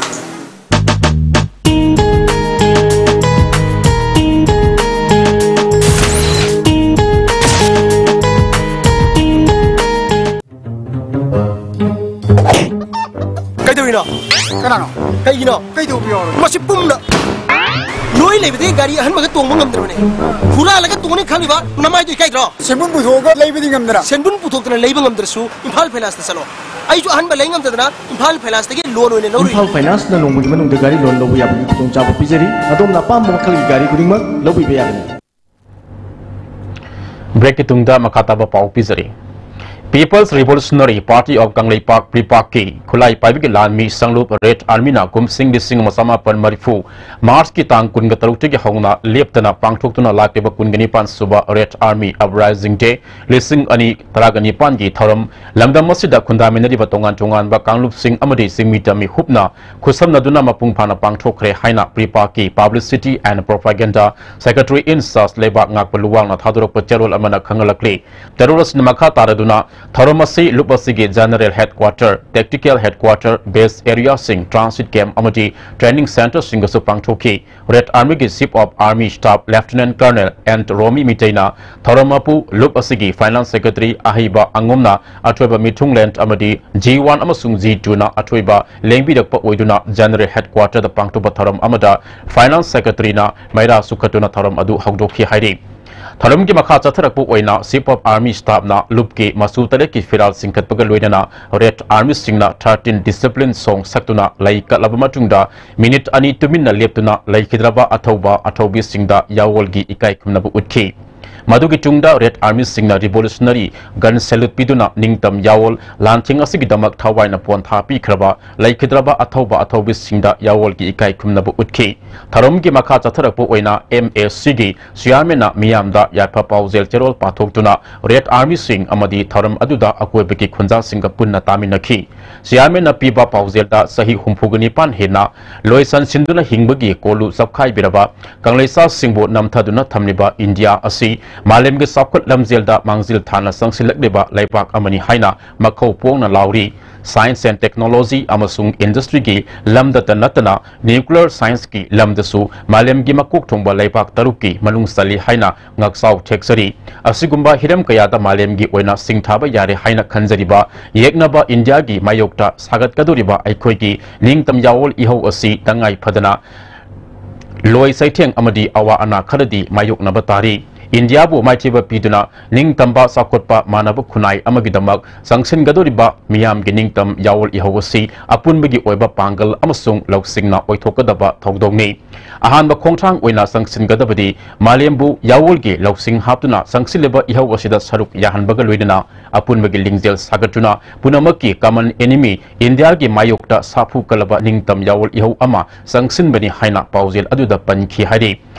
ꯀꯩꯗꯧꯔꯤꯅꯣ? ꯀꯅꯥꯅꯣ? ꯀꯩꯒꯤꯅꯣ? ꯀꯩꯗꯧꯕ ꯌꯥꯎꯔꯒꯦ? ꯃꯁꯤ ꯄꯨꯝꯅ ꯂꯣꯏ ꯂꯩꯕꯗꯒꯤ ꯒꯥꯔꯤ ꯑꯍꯟꯕꯒ ꯇꯣꯡꯕ ꯉꯝꯗ꯭ꯔꯕꯅꯦ꯫ ꯍꯨꯔꯥꯜꯂꯒ ꯇꯣꯡꯅꯤ ꯈꯜꯂꯤꯕ ꯅꯃꯥꯏꯗꯨ ꯏꯀꯥꯏꯗ꯭ꯔꯣ? ꯁꯦꯟꯕꯨꯟ ꯄꯨꯊꯣꯛꯑꯒ ꯂꯩꯕꯗꯤ ꯉꯝꯗꯅ꯫ ꯁꯦꯟꯕꯨꯟ ꯄꯨꯊꯣꯛꯇꯅ ꯂꯩꯕ ꯉꯝꯗ꯭ꯔꯁꯨ ꯏꯝꯐꯥꯜ ꯐꯥꯏꯅꯥꯟꯁꯇ ꯆꯠꯂꯣ꯫ ꯑꯩꯁꯨ ꯑꯍꯟꯕ ꯂꯩ ꯉꯝꯗꯗꯅ ꯏꯝꯐꯥꯜ ꯐꯥꯏꯅꯥꯟꯁꯇꯒꯤ ꯂꯣꯟ ꯑꯣꯏꯅ ꯂꯧꯔꯨꯏ꯫ ꯏꯝꯐꯥꯜ ꯐꯥꯏꯅꯥꯟꯁꯅ ꯅꯣꯡꯃꯒꯤ ꯃꯅꯨꯡꯗ ꯒꯥꯔꯤ ꯂꯣꯟ ꯂꯧꯕ ꯌꯥꯕꯒꯤ ꯈꯨꯗꯣꯡꯆꯥꯕ ꯄꯤꯖꯔꯤ꯫ ꯑꯗꯣꯝꯅ ꯑꯄꯥꯝꯕ ꯃꯈꯜꯒꯤ ꯒꯥꯔꯤ ꯈꯨꯗꯤꯡꯃꯛ ꯂꯧꯕꯤꯕ ꯌꯥꯒꯅꯤ꯫ ꯕ꯭ꯔꯦꯛꯀꯤ ꯇꯨꯡꯗ ꯃꯈꯥ ꯇꯥꯕ ꯄꯥꯎ ꯄꯤꯖꯔꯤ꯫ People's Revolutionary Party of Kangleipak, ꯄ꯭ꯔꯤꯄꯥꯛꯀꯤ ꯈꯨꯠꯂꯥꯏ ꯄꯥꯏꯕꯒꯤ ꯂꯥꯟꯃꯤ ꯁꯪꯂꯨꯞ ꯔꯦꯗ ꯑꯥꯔꯃꯤꯅ ꯀꯨꯝꯁꯤꯡ ꯂꯤꯁꯤꯡ ꯑꯃ ꯆꯃꯥꯄꯟ ꯃꯔꯤꯐꯨ ꯃꯥꯔꯆꯀꯤ ꯇꯥꯡ ꯀꯨꯟꯒ ꯇꯔꯨꯛꯇꯒꯤ ꯍꯧꯅ ꯂꯦꯞꯇꯅ ꯄꯥꯡꯊꯣꯛꯇꯨꯅ ꯂꯥꯛꯂꯤꯕ ꯀꯨꯟꯒ ꯅꯤꯄꯥꯟ ꯁꯨꯕ ꯔꯦꯗ ꯑꯥꯔꯃꯤ ꯑꯞꯔꯥꯏꯖꯤꯡ ꯗꯦ ꯂꯤꯁꯤꯡ ꯑꯅꯤ ꯇꯔꯥꯒ ꯅꯤꯄꯥꯟꯒꯤ ꯊꯧꯔꯝ ꯂꯝꯗꯝ ꯑꯁꯤꯗ ꯈꯨꯟꯗꯥꯃꯤꯟꯅꯔꯤꯕ ꯇꯣꯉꯥꯟ ꯇꯣꯉꯥꯟꯕ ꯀꯥꯡꯂꯨꯞꯁꯤꯡ ꯑꯃꯗꯤ ꯆꯤꯡꯃꯤꯇ ꯃꯤꯍꯨꯞꯅ ꯈꯨꯠꯁꯝꯅꯗꯨꯅ ꯃꯄꯨꯡ ꯐꯥꯅ ꯄꯥꯡꯊꯣꯛꯈ꯭ꯔꯦ ꯍꯥꯏꯅ ꯄ꯭ꯔꯤꯄꯥꯛꯀꯤ Publicity and Propaganda Secretary in Charge ꯂꯩꯕꯥꯛ ꯉꯥꯛꯄ ꯂꯨꯋꯥꯡꯅ ꯊꯥꯗꯣꯔꯛꯄ ꯆꯦꯔꯣꯜ ꯑꯃꯅ ꯈꯪꯍꯜꯂꯛꯂꯤ꯫ ꯆꯦꯔꯣꯜ ꯑꯁꯤꯅ ꯃꯈꯥ ꯇꯥꯔꯗꯨꯅ ꯊꯧꯔꯝ ꯑꯁꯤ ꯂꯨꯞ ꯑꯁꯤꯒꯤ General Headquarter, Tactical Headquarter, Base Areaꯁꯤꯡ, Transit Camp ꯑꯃꯗꯤ Training Centreꯁꯤꯡꯗꯁꯨ ꯄꯥꯡꯊꯣꯛꯈꯤ꯫ Red Armyꯒꯤ Chief of Army Staff Lieutenant Colonel N Romi ꯃꯤꯇꯩꯅ ꯊꯧꯔꯝ ꯃꯄꯨ ꯂꯨꯞ ꯑꯁꯤꯒꯤ Finance Secretary ꯑꯍꯩꯕ ꯑꯉꯣꯝꯅ ꯑꯊꯣꯏꯕ ꯃꯤꯊꯨꯡꯂꯦꯟ ꯑꯃꯗꯤ G one ꯑꯃꯁꯨꯡ G twoꯅ ꯑꯊꯣꯏꯕ ꯂꯦꯡꯕꯤꯔꯛꯄ ꯑꯣꯏꯗꯨꯅ General Headquarterꯗ ꯄꯥꯡꯊꯣꯛꯄ ꯊꯧꯔꯝ ꯑꯃꯗ Finance Secretaryꯅ ꯃꯩꯔꯥ ꯁꯨꯈꯠꯇꯨꯅ ꯊꯧꯔꯝ ꯑꯗꯨ ꯍꯧꯗꯣꯛꯈꯤ ꯍꯥꯏꯔꯤ꯫ ꯊꯧꯔꯝꯒꯤ ꯃꯈꯥ ꯆꯠꯊꯔꯛꯄ ꯑꯣꯏꯅ Chief of Army Staffꯅ ꯂꯨꯞꯀꯤ ꯃꯆꯨ ꯇꯔꯦꯠꯀꯤ ꯐꯤꯔꯥꯜ ꯆꯤꯡꯈꯠꯄꯒ ꯂꯣꯏꯅꯅ Red Armyꯁꯤꯡꯅ thirteen Discipline Song ꯁꯛꯇꯨꯅ ꯂꯩ ꯀꯠꯂꯕ ꯃꯇꯨꯡꯗ ꯃꯤꯅꯤꯠ ꯑꯅꯤ ꯇꯨꯃꯤꯟꯅ ꯂꯦꯞꯇꯨꯅ ꯂꯩꯈꯤꯗ꯭ꯔꯕ ꯑꯊꯧꯕ ꯑꯊꯧꯕꯤꯁꯤꯡꯗ ꯌꯥꯑꯣꯜꯒꯤ ꯏꯀꯥꯏ ꯈꯨꯝꯅꯕ ꯎꯠꯈꯤ꯫ ꯃꯗꯨꯒꯤ ꯇꯨꯡꯗ Red Armyꯁꯤꯡꯅ Revolutionary Gun Salute ꯄꯤꯗꯨꯅ ꯅꯤꯡꯇꯝ ꯌꯥꯑꯣꯜ ꯂꯥꯟꯊꯦꯡ ꯑꯁꯤꯒꯤꯗꯃꯛ ꯊꯋꯥꯏꯅ ꯄꯣꯟꯊꯥ ꯄꯤꯈ꯭ꯔꯕ ꯂꯩꯈꯤꯗ꯭ꯔꯕ ꯑꯊꯧꯕ ꯑꯊꯧꯕꯤꯁꯤꯡꯗ ꯌꯥꯑꯣꯜꯒꯤ ꯏꯀꯥꯏ ꯈꯨꯝꯅꯕ ꯎꯠꯈꯤ꯫ ꯊꯧꯔꯝꯒꯤ ꯃꯈꯥ ꯆꯠꯊꯔꯛꯄ ꯑꯣꯏꯅ MACꯒꯤ Chairmanꯅ ꯃꯤꯌꯥꯝꯗ ꯌꯥꯏꯐ ꯄꯥꯎꯖꯦꯜ ꯆꯦꯔꯣꯜ ꯄꯥꯊꯣꯛꯇꯨꯅ Red Armyꯁꯤꯡ ꯑꯃꯗꯤ ꯊꯧꯔꯝ ꯑꯗꯨꯗ ꯑꯀꯣꯏꯕꯒꯤ ꯈꯨꯟꯖꯥꯁꯤꯡꯒ ꯄꯨꯟꯅ ꯇꯥꯃꯤꯟꯅꯈꯤ꯫ Chairmanꯅ ꯄꯤꯕ ꯄꯥꯎꯖꯦꯜꯗ ꯆꯍꯤ ꯍꯨꯝꯐꯨꯒ ꯅꯤꯄꯥꯟ ꯍꯦꯟꯅ ꯂꯣꯏꯁꯟ ꯁꯤꯟꯗꯨꯅ ꯍꯤꯡꯕꯒꯤ ꯀꯣꯂꯨ ꯆꯞꯈꯥꯏꯕꯤꯔꯕ ꯀꯪꯂꯩꯁꯥꯁꯤꯡꯕꯨ ꯅꯝꯊꯗꯨꯅ ꯊꯝꯂꯤꯕ ꯏꯟꯗꯤꯌꯥ ꯑꯁꯤ ꯃꯥꯂꯦꯝꯒꯤ ꯆꯥꯎꯈꯠ ꯂꯝꯖꯦꯜꯗ ꯃꯥꯡꯖꯤꯜ ꯊꯥꯅ ꯆꯪꯁꯤꯜꯂꯛꯂꯤꯕ ꯂꯩꯕꯥꯛ ꯑꯃꯅꯤ ꯍꯥꯏꯅ ꯃꯈꯧ ꯄꯣꯡꯅ ꯂꯥꯎꯔꯤ꯫ Science and Technology ꯑꯃꯁꯨꯡ Industryꯒꯤ ꯂꯝꯗꯇ ꯅꯠꯇꯅ Nuclear Scienceꯀꯤ ꯂꯝꯗꯁꯨ ꯃꯥꯂꯦꯝꯒꯤ ꯃꯀꯣꯛ ꯊꯣꯡꯕ ꯂꯩꯕꯥꯛ ꯇꯔꯨꯛꯀꯤ ꯃꯅꯨꯡ ꯆꯜꯂꯤ ꯍꯥꯏꯅ ꯉꯥꯛꯆꯥꯎ ꯊꯦꯛꯆꯔꯤ꯫ ꯑꯁꯤꯒꯨꯝꯕ ꯍꯤꯔꯝ ꯀꯌꯥꯗ ꯃꯥꯂꯦꯝꯒꯤ ꯑꯣꯏꯅ ꯁꯤꯡꯊꯥꯕ ꯌꯥꯔꯦ ꯍꯥꯏꯅ ꯈꯟꯖꯔꯤꯕ ꯌꯦꯛꯅꯕ ꯏꯟꯗꯤꯌꯥꯒꯤ ꯃꯥꯌꯣꯛꯇ ꯁꯥꯒꯠꯀꯗꯧꯔꯤꯕ ꯑꯩꯈꯣꯏꯒꯤ ꯅꯤꯡꯇꯝ ꯌꯥꯑꯣꯜ ꯏꯍꯧ ꯑꯁꯤ ꯇꯉꯥꯏ ꯐꯗꯅ ꯂꯣꯏ ꯆꯩꯊꯦꯡ ꯑꯃꯗꯤ ꯑꯋꯥ ꯑꯅꯥ ꯈꯔꯗꯤ ꯃꯥꯌꯣꯛꯅꯕ ꯇꯥꯔꯤ꯫ ꯏꯟꯗꯤꯌꯥꯕꯨ ꯃꯥꯏꯊꯤꯕ ꯄꯤꯗꯨꯅ ꯅꯤꯡꯇꯝꯕ ꯆꯥꯎꯈꯠꯄ ꯃꯥꯟꯅꯕ ꯈꯨꯟꯅꯥꯏ ꯑꯃꯒꯤꯗꯃꯛ ꯆꯪꯁꯤꯟꯒꯗꯧꯔꯤꯕ ꯃꯤꯌꯥꯝꯒꯤ ꯅꯤꯡꯇꯝ ꯌꯥꯑꯣꯜ ꯏꯍꯧ ꯑꯁꯤ ꯑꯄꯨꯟꯕꯒꯤ ꯑꯣꯏꯕ ꯄꯥꯡꯒꯜ ꯑꯃꯁꯨꯡ ꯂꯧꯁꯤꯡꯅ ꯑꯣꯏꯊꯣꯛꯀꯗꯕ ꯊꯧꯗꯣꯛꯅꯤ꯫ ꯑꯍꯥꯟꯕ ꯈꯣꯡꯊꯥꯡ ꯑꯣꯏꯅ ꯆꯪꯁꯤꯟꯒꯗꯕꯗꯤ ꯃꯥꯂꯦꯝꯕꯨ ꯌꯥꯑꯣꯜꯒꯤ ꯂꯧꯁꯤꯡ ꯍꯥꯞꯇꯨꯅ ꯆꯪꯁꯤꯜꯂꯤꯕ ꯏꯍꯧ ꯑꯁꯤꯗ ꯁꯔꯨꯛ ꯌꯥꯍꯟꯕꯒ ꯂꯣꯏꯅꯅ ꯑꯄꯨꯟꯕꯒꯤ ꯂꯤꯡꯖꯦꯜ ꯁꯥꯒꯠꯇꯨꯅ ꯄꯨꯝꯅꯃꯛꯀꯤ common enemy ꯏꯟꯗꯤꯌꯥꯒꯤ ꯃꯥꯌꯣꯛꯇ ꯁꯥꯐꯨ ꯀꯜꯂꯕ ꯅꯤꯡꯇꯝ ꯌꯥꯑꯣꯜ ꯏꯍꯧ ꯑꯃ ꯆꯪꯁꯤꯟꯕꯅꯤ ꯍꯥꯏꯅ ꯄꯥꯎꯖꯦꯜ ꯑꯗꯨꯗ ꯄꯟꯈꯤ ꯍꯥꯏꯔꯤ꯫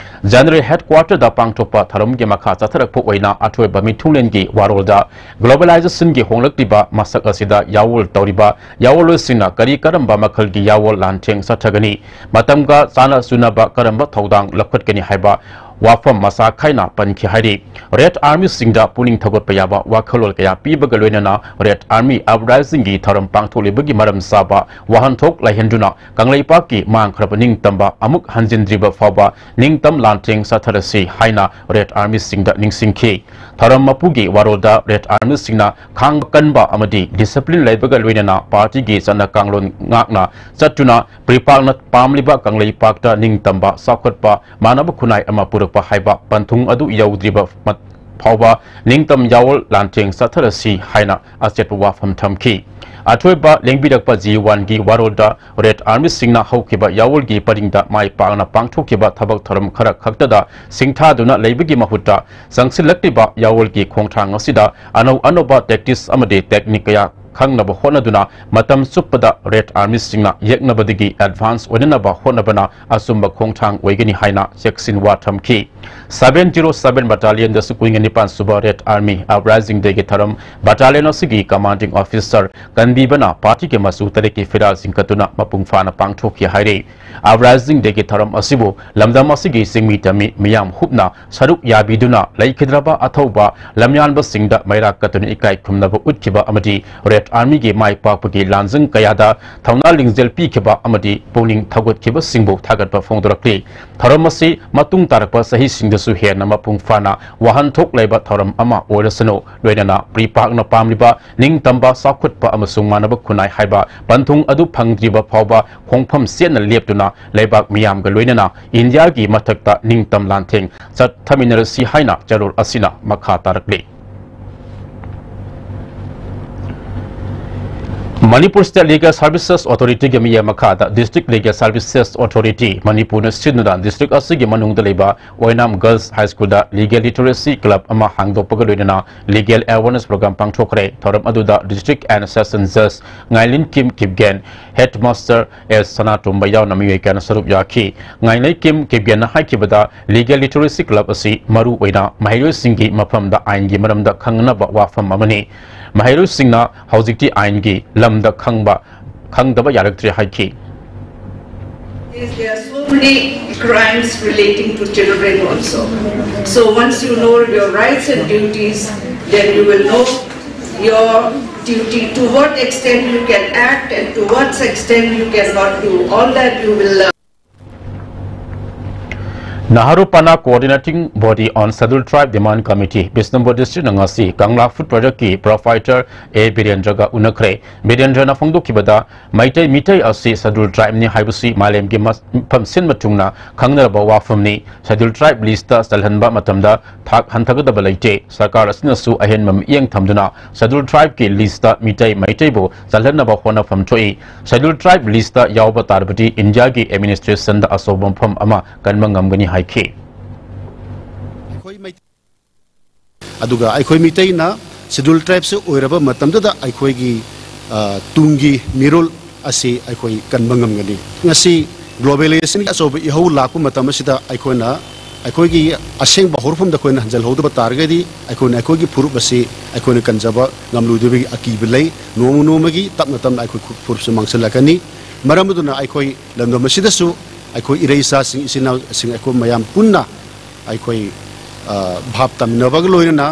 General Headquarterꯗ ꯄꯥꯡꯊꯣꯛꯄ ꯊꯧꯔꯝꯒꯤ ꯃꯈꯥ ꯆꯠꯊꯔꯛꯄ ꯑꯣꯏꯅ ꯑꯊꯣꯏꯕ ꯃꯤꯊꯨꯡꯂꯦꯟꯒꯤ ꯋꯥꯔꯣꯜꯗ Globalizationꯒꯤ ꯍꯣꯡꯂꯛꯂꯤꯕ ꯃꯁꯛ ꯑꯁꯤꯗ ꯌꯥꯑꯣꯜ ꯇꯧꯔꯤꯕ ꯌꯥꯑꯣꯜꯂꯣꯏꯁꯤꯡꯅ ꯀꯔꯤ ꯀꯔꯝꯕ ꯃꯈꯜꯒꯤ ꯌꯥꯑꯣꯜ ꯂꯥꯟꯊꯦꯡ ꯆꯠꯊꯒꯅꯤ? ꯃꯇꯝꯒ ꯆꯥꯅ ꯆꯨꯅꯕ ꯀꯔꯝꯕ ꯊꯧꯗꯥꯡ ꯂꯧꯈꯠꯀꯅꯤ ꯍꯥꯏꯕ ꯋꯥꯐꯝ ꯃꯁꯥ ꯈꯥꯏꯅ ꯄꯟꯈꯤ ꯍꯥꯏꯔꯤ꯫ Red Armyꯁꯤꯡꯗ ꯄꯨꯛꯅꯤꯡ ꯊꯧꯒꯠꯄ ꯌꯥꯕ ꯋꯥꯈꯜꯂꯣꯟ ꯀꯌꯥ ꯄꯤꯕꯒ ꯂꯣꯏꯅꯅ Red Army Uprisingꯒꯤ ꯊꯧꯔꯝ ꯄꯥꯡꯊꯣꯛꯂꯤꯕꯒꯤ ꯃꯔꯝ ꯆꯥꯕ ꯋꯥꯍꯟꯊꯣꯛ ꯂꯩꯍꯟꯗꯨꯅ ꯀꯪꯂꯩꯄꯥꯛꯀꯤ ꯃꯥꯡꯈ꯭ꯔꯕ ꯅꯤꯡꯇꯝꯕ ꯑꯃꯨꯛ ꯍꯟꯖꯤꯟꯗ꯭ꯔꯤꯕ ꯐꯥꯎꯕ ꯅꯤꯡꯇꯝ ꯂꯥꯟꯊꯦꯡ ꯆꯠꯊꯔꯁꯤ ꯍꯥꯏꯅ Red Armyꯁꯤꯡꯗ ꯅꯤꯡꯁꯤꯡꯈꯤ꯫ ꯊꯧꯔꯝ ꯃꯄꯨꯒꯤ ꯋꯥꯔꯣꯜꯗ Red Armyꯁꯤꯡꯅ ꯈꯥꯡꯕ ꯀꯟꯕ ꯑꯃꯗꯤ discipline ꯂꯩꯕꯒ ꯂꯣꯏꯅꯅ partyꯒꯤ ꯆꯠꯅ ꯀꯥꯡꯂꯣꯟ ꯉꯥꯛꯅ ꯆꯠꯇꯨꯅ ꯄ꯭ꯔꯤꯄꯥꯛꯅ ꯄꯥꯝꯂꯤꯕ ꯀꯪꯂꯩꯄꯥꯛꯇ ꯅꯤꯡꯇꯝꯕ, ꯆꯥꯎꯈꯠꯄ, ꯃꯥꯟꯅꯕ ꯈꯨꯟꯅꯥꯏ ꯑꯃ ꯄꯨꯔꯛꯄ ꯍꯥꯏꯕ ꯄꯟꯊꯨꯡ ꯑꯗꯨ ꯌꯧꯗ꯭ꯔꯤꯕ ꯃꯠ-, ꯐꯥꯎꯕ ꯅꯤꯡꯇꯝ ꯌꯥꯑꯣꯜ ꯂꯥꯟꯊꯦꯡ ꯆꯠꯊꯔꯁꯤ ꯍꯥꯏꯅ ꯑꯆꯦꯠꯄ ꯋꯥꯐꯝ ꯊꯝꯈꯤ꯫ ꯑꯊꯣꯏꯕ ꯂꯦꯡꯕꯤꯔꯛꯄ G Oneꯒꯤ ꯋꯥꯔꯣꯜꯗ Red Armyꯁꯤꯡꯅ ꯍꯧꯈꯤꯕ ꯌꯥꯑꯣꯜꯒꯤ ꯄꯔꯤꯡꯗ ꯃꯥꯏ ꯄꯥꯛꯅ ꯄꯥꯡꯊꯣꯛꯈꯤꯕ ꯊꯕꯛ ꯊꯧꯔꯝ ꯈꯔ ꯈꯛꯇꯗ ꯁꯤꯡꯊꯥꯗꯨꯅ ꯂꯩꯕꯒꯤ ꯃꯍꯨꯠꯇ ꯆꯪꯁꯤꯜꯂꯛꯂꯤꯕ ꯌꯥꯑꯣꯜꯒꯤ ꯈꯣꯡꯊꯥꯡ ꯑꯁꯤꯗ ꯑꯅꯧ ꯑꯅꯧꯕ tactics ꯑꯃꯗꯤ technique ꯀꯌꯥ ꯈꯪꯅꯕ ꯍꯣꯠꯅꯗꯨꯅ ꯃꯇꯝ ꯆꯨꯞꯄꯗ Red Armyꯁꯤꯡꯅ ꯌꯦꯛꯅꯕꯗꯒꯤ advance ꯑꯣꯏꯅꯅꯕ ꯍꯣꯠꯅꯕꯅ ꯑꯆꯨꯝꯕ ꯈꯣꯡꯊꯥꯡ ꯑꯣꯏꯒꯅꯤ ꯍꯥꯏꯅ ꯆꯦꯛꯁꯤꯟ ꯋꯥ ꯊꯝꯈꯤ꯫ Seven zero seven Battalionꯗꯁꯨ ꯀꯨꯟꯒ ꯅꯤꯄꯥꯟ ꯁꯨꯕ Red Army Uprising Dayꯒꯤ ꯊꯧꯔꯝ battalion ꯑꯁꯤꯒꯤ commanding officer ꯀꯟꯕꯤꯕꯅ partyꯒꯤ ꯃꯆꯨ ꯇꯔꯦꯠꯀꯤ ꯐꯤꯔꯥꯜ ꯆꯤꯡꯈꯠꯇꯨꯅ ꯃꯄꯨꯡ ꯐꯥꯅ ꯄꯥꯡꯊꯣꯛꯈꯤ ꯍꯥꯏꯔꯤ꯫ Uprising Dayꯒꯤ ꯊꯧꯔꯝ ꯑꯁꯤꯕꯨ ꯂꯝꯗꯝ ꯑꯁꯤꯒꯤ ꯆꯤꯡꯃꯤ ꯇꯝꯃꯤ ꯃꯤꯌꯥꯝ ꯍꯨꯞꯅ ꯁꯔꯨꯛ ꯌꯥꯕꯤꯗꯨꯅ ꯂꯩꯈꯤꯗ꯭ꯔꯕ ꯑꯊꯧꯕ ꯂꯝꯌꯥꯟꯕꯁꯤꯡꯗ ꯃꯩꯔꯥ ꯀꯠꯇꯨꯅ ꯏꯀꯥꯏ ꯈꯨꯝꯅꯕ ꯎꯠꯈꯤꯕ ꯑꯃꯗꯤ Red Armyꯒꯤ ꯃꯥꯏ ꯄꯥꯛꯄꯒꯤ ꯂꯥꯟꯖꯪ ꯀꯌꯥꯗ ꯊꯧꯅꯥ ꯂꯤꯡꯖꯦꯜ ꯄꯤꯈꯤꯕ ꯑꯃꯗꯤ ꯄꯨꯛꯅꯤꯡ ꯊꯧꯒꯠꯈꯤꯕꯁꯤꯡꯕꯨ ꯊꯥꯒꯠꯄ ꯐꯣꯡꯗꯣꯔꯛꯂꯤ꯫ ꯊꯧꯔꯝ ꯑꯁꯤ ꯃꯇꯨꯡ ꯇꯥꯔꯛꯄ ꯆꯍꯤꯁꯤꯡꯗꯁꯨ ꯍꯦꯟꯅ ꯃꯄꯨꯡ ꯐꯥꯅ ꯋꯥꯍꯟꯊꯣꯛ ꯂꯩꯕ ꯊꯧꯔꯝ ꯑꯃ ꯑꯣꯏꯔꯁꯅꯨ, ꯂꯣꯏꯅꯅ ꯄ꯭ꯔꯤꯄꯥꯛꯅ ꯄꯥꯝꯂꯤꯕ ꯅꯤꯡꯇꯝꯕ, ꯆꯥꯎꯈꯠꯄ ꯑꯃꯁꯨꯡ ꯃꯥꯟꯅꯕ ꯈꯨꯟꯅꯥꯏ ꯍꯥꯏꯕ ꯄꯟꯊꯨꯡ ꯑꯗꯨ ꯐꯪꯗ꯭ꯔꯤꯕ ꯐꯥꯎꯕ ꯈꯣꯡꯐꯝ ꯆꯦꯠꯅ ꯂꯦꯞꯇꯨꯅ ꯂꯩꯕꯥꯛ ꯃꯤꯌꯥꯝꯒ ꯂꯣꯏꯅꯅ ꯏꯟꯗꯤꯌꯥꯒꯤ ꯃꯊꯛꯇ ꯅꯤꯡꯇꯝ ꯂꯥꯟꯊꯦꯡ ꯆꯠꯊꯃꯤꯟꯅꯔꯁꯤ ꯍꯥꯏꯅ ꯆꯔꯣꯜ ꯑꯁꯤꯅ ꯃꯈꯥ ꯇꯥꯔꯛꯂꯤ꯫ ꯃꯅꯤꯄꯨꯔ State Legal Services Authorityꯒꯤ ꯃꯤꯠꯌꯦꯡ ꯃꯈꯥꯗ District Legal Services Authority ꯃꯅꯤꯄꯨꯔꯅ ꯁꯤꯟꯗꯨꯅ district ꯑꯁꯤꯒꯤ ꯃꯅꯨꯡꯗ ꯂꯩꯕ ꯑꯣꯏꯅꯥꯝ Girls High Schoolꯗ Legal Literacy Club ꯑꯃ ꯍꯥꯡꯗꯣꯛꯄꯒ ꯂꯣꯏꯅꯅ legal awareness program ꯄꯥꯡꯊꯣꯛꯈ꯭ꯔꯦ꯫ ꯊꯧꯔꯝ ꯑꯗꯨꯗ District and Session Judge ꯉꯥꯏꯂꯤꯟ ꯀꯤꯝ ꯀꯤꯞꯒꯦꯟ, Headmaster ꯑꯦꯁ ꯁꯅꯥꯇꯣꯝꯕ ꯌꯥꯎꯅ ꯃꯤꯑꯣꯏ ꯀꯌꯥꯅ ꯁꯔꯨꯛ ꯌꯥꯈꯤ꯫ ꯉꯥꯏꯂꯩꯀꯤꯝ ꯀꯤꯞꯒꯦꯟꯅ ꯍꯥꯏꯈꯤꯕꯗ, Legal Literacy Club ꯑꯁꯤ ꯃꯔꯨ ꯑꯣꯏꯅ ꯃꯍꯩꯔꯣꯏꯁꯤꯡꯒꯤ ꯃꯐꯝꯗ ꯑꯥꯏꯟꯒꯤ ꯃꯔꯝꯗ ꯈꯪꯅꯕ ꯋꯥꯐꯝ ꯑꯃꯅꯤ꯫ ꯃꯍꯩꯔꯣꯏꯁꯤꯡꯅ ꯍꯧꯖꯤꯛꯇꯤ ꯑꯥꯏꯟꯒꯤ ꯂꯝꯗ ꯈꯪꯕ, ꯈꯪꯗꯕ ꯌꯥꯔꯛꯇ꯭ꯔꯦ ꯍꯥꯏꯈꯤ꯫ There are so many crimes relating to children also. So once you know your rights and duties, then you will know your duty, to what extent you can act and to what extent you cannot do. All that you will learn. Nahru Pana Coordinating Body on Scheduled Tribe Demand Committee, Bishnupur district ꯅ ꯉꯁꯤ ꯀꯪꯂꯥ food product ꯀꯤ proprietor ꯑꯦ ꯕꯤꯔꯦꯟꯗ꯭ꯔꯒ ꯎꯅꯈ꯭ꯔꯦ꯫ ꯕꯤꯔꯦꯟꯗ꯭ꯔꯅ ꯐꯣꯡꯗꯣꯛꯈꯤꯕꯗ, ꯃꯩꯇꯩ ꯃꯤꯇꯩ ꯑꯁꯤ scheduled tribe ꯅꯤ ꯍꯥꯏꯕꯁꯤ ꯃꯥꯂꯦꯝꯒꯤ ꯃꯐꯝ ꯁꯤꯟꯕ ꯊꯨꯡꯅ ꯈꯪꯅꯔꯕ ꯋꯥꯐꯝꯅꯤ꯫ Scheduled tribe list ꯆꯜꯍꯟꯕ ꯃꯇꯝꯗ ꯊꯥꯛ ꯍꯟꯊꯒꯗꯕ ꯂꯩꯇꯦ꯫ ꯁꯔꯀꯥꯔ ꯑꯁꯤꯅꯁꯨ ꯑꯍꯦꯟꯕ ꯃꯤꯠꯌꯦꯡ ꯊꯝꯗꯨꯅ scheduled tribe ꯀꯤ list ꯇ ꯃꯤꯇꯩ ꯃꯩꯇꯩꯕꯨ ꯆꯜꯍꯟꯅꯕ ꯍꯣꯠꯅꯐꯝ ꯊꯣꯛꯏ꯫ Scheduled tribe list ꯇ ꯌꯥꯎꯕ ꯇꯥꯔꯕꯗꯤ ꯏꯟꯗꯤꯌꯥꯒꯤ administration ꯗ ꯑꯆꯧꯕ ꯃꯐꯝ ꯑꯃ ꯀꯟꯕ ꯉꯝꯒꯅꯤ ꯍꯥꯏꯈꯤ꯫ ꯑꯗꯨꯒ ꯑꯩꯈꯣꯏ ꯃꯤꯇꯩꯅ scheduled tribe ꯁꯦ ꯑꯣꯏꯔꯕ ꯃꯇꯝꯗꯨꯗ ꯑꯩꯈꯣꯏꯒꯤ, ꯑ, ꯇꯨꯡꯒꯤ ꯃꯤꯔꯣꯜ ꯑꯁꯤ ꯑꯩꯈꯣꯏ ꯀꯟꯕ ꯉꯝꯒꯅꯤ꯫ ꯉꯁꯤ globalization ꯒꯤ ꯑꯆꯧꯕ ꯏꯍꯧ ꯂꯥꯛꯄ ꯃꯇꯝ ꯑꯁꯤꯗ ꯑꯩꯈꯣꯏꯅ ꯑꯩꯈꯣꯏꯒꯤ ꯑꯁꯦꯡꯕ ꯍꯧꯔꯛꯐꯝꯗ ꯑꯩꯈꯣꯏꯅ ꯍꯟꯖꯤꯜꯍꯧꯗꯕ ꯇꯥꯔꯒꯗꯤ ꯑꯩꯈꯣꯏꯅ ꯑꯩꯈꯣꯏꯒꯤ ꯐꯨꯔꯨꯞ ꯑꯁꯤ ꯑꯩꯈꯣꯏꯅ ꯀꯟꯖꯕ ꯉꯝꯂꯣꯏꯗꯕꯒꯤ ꯑꯀꯤꯕ ꯂꯩ꯫ ꯅꯣꯡꯃ ꯅꯣꯡꯃꯒꯤ ꯇꯞꯅ ꯇꯞꯅ ꯑꯩꯈꯣꯏ ꯐꯨꯔꯨꯞꯁꯨ ꯃꯥꯡꯁꯤꯜꯂꯛꯀꯅꯤ꯫ ꯃꯔꯝ ꯑꯗꯨꯅ ꯑꯩꯈꯣꯏ ꯂꯝꯗꯝ ꯑꯁꯤꯗꯁꯨ ꯑꯩꯈꯣꯏ ꯏꯔꯩ ꯏꯆꯥꯁꯤꯡ, ꯏꯆꯤꯟ ꯏꯅꯥꯎꯁꯤꯡ, ꯑꯩꯈꯣꯏ ꯃꯌꯥꯝ ꯄꯨꯟꯅ ꯑꯩꯈꯣꯏ, ꯑ, ꯚꯥꯞ ꯇꯥꯃꯤꯟꯅꯕꯒ ꯂꯣꯏꯅꯅ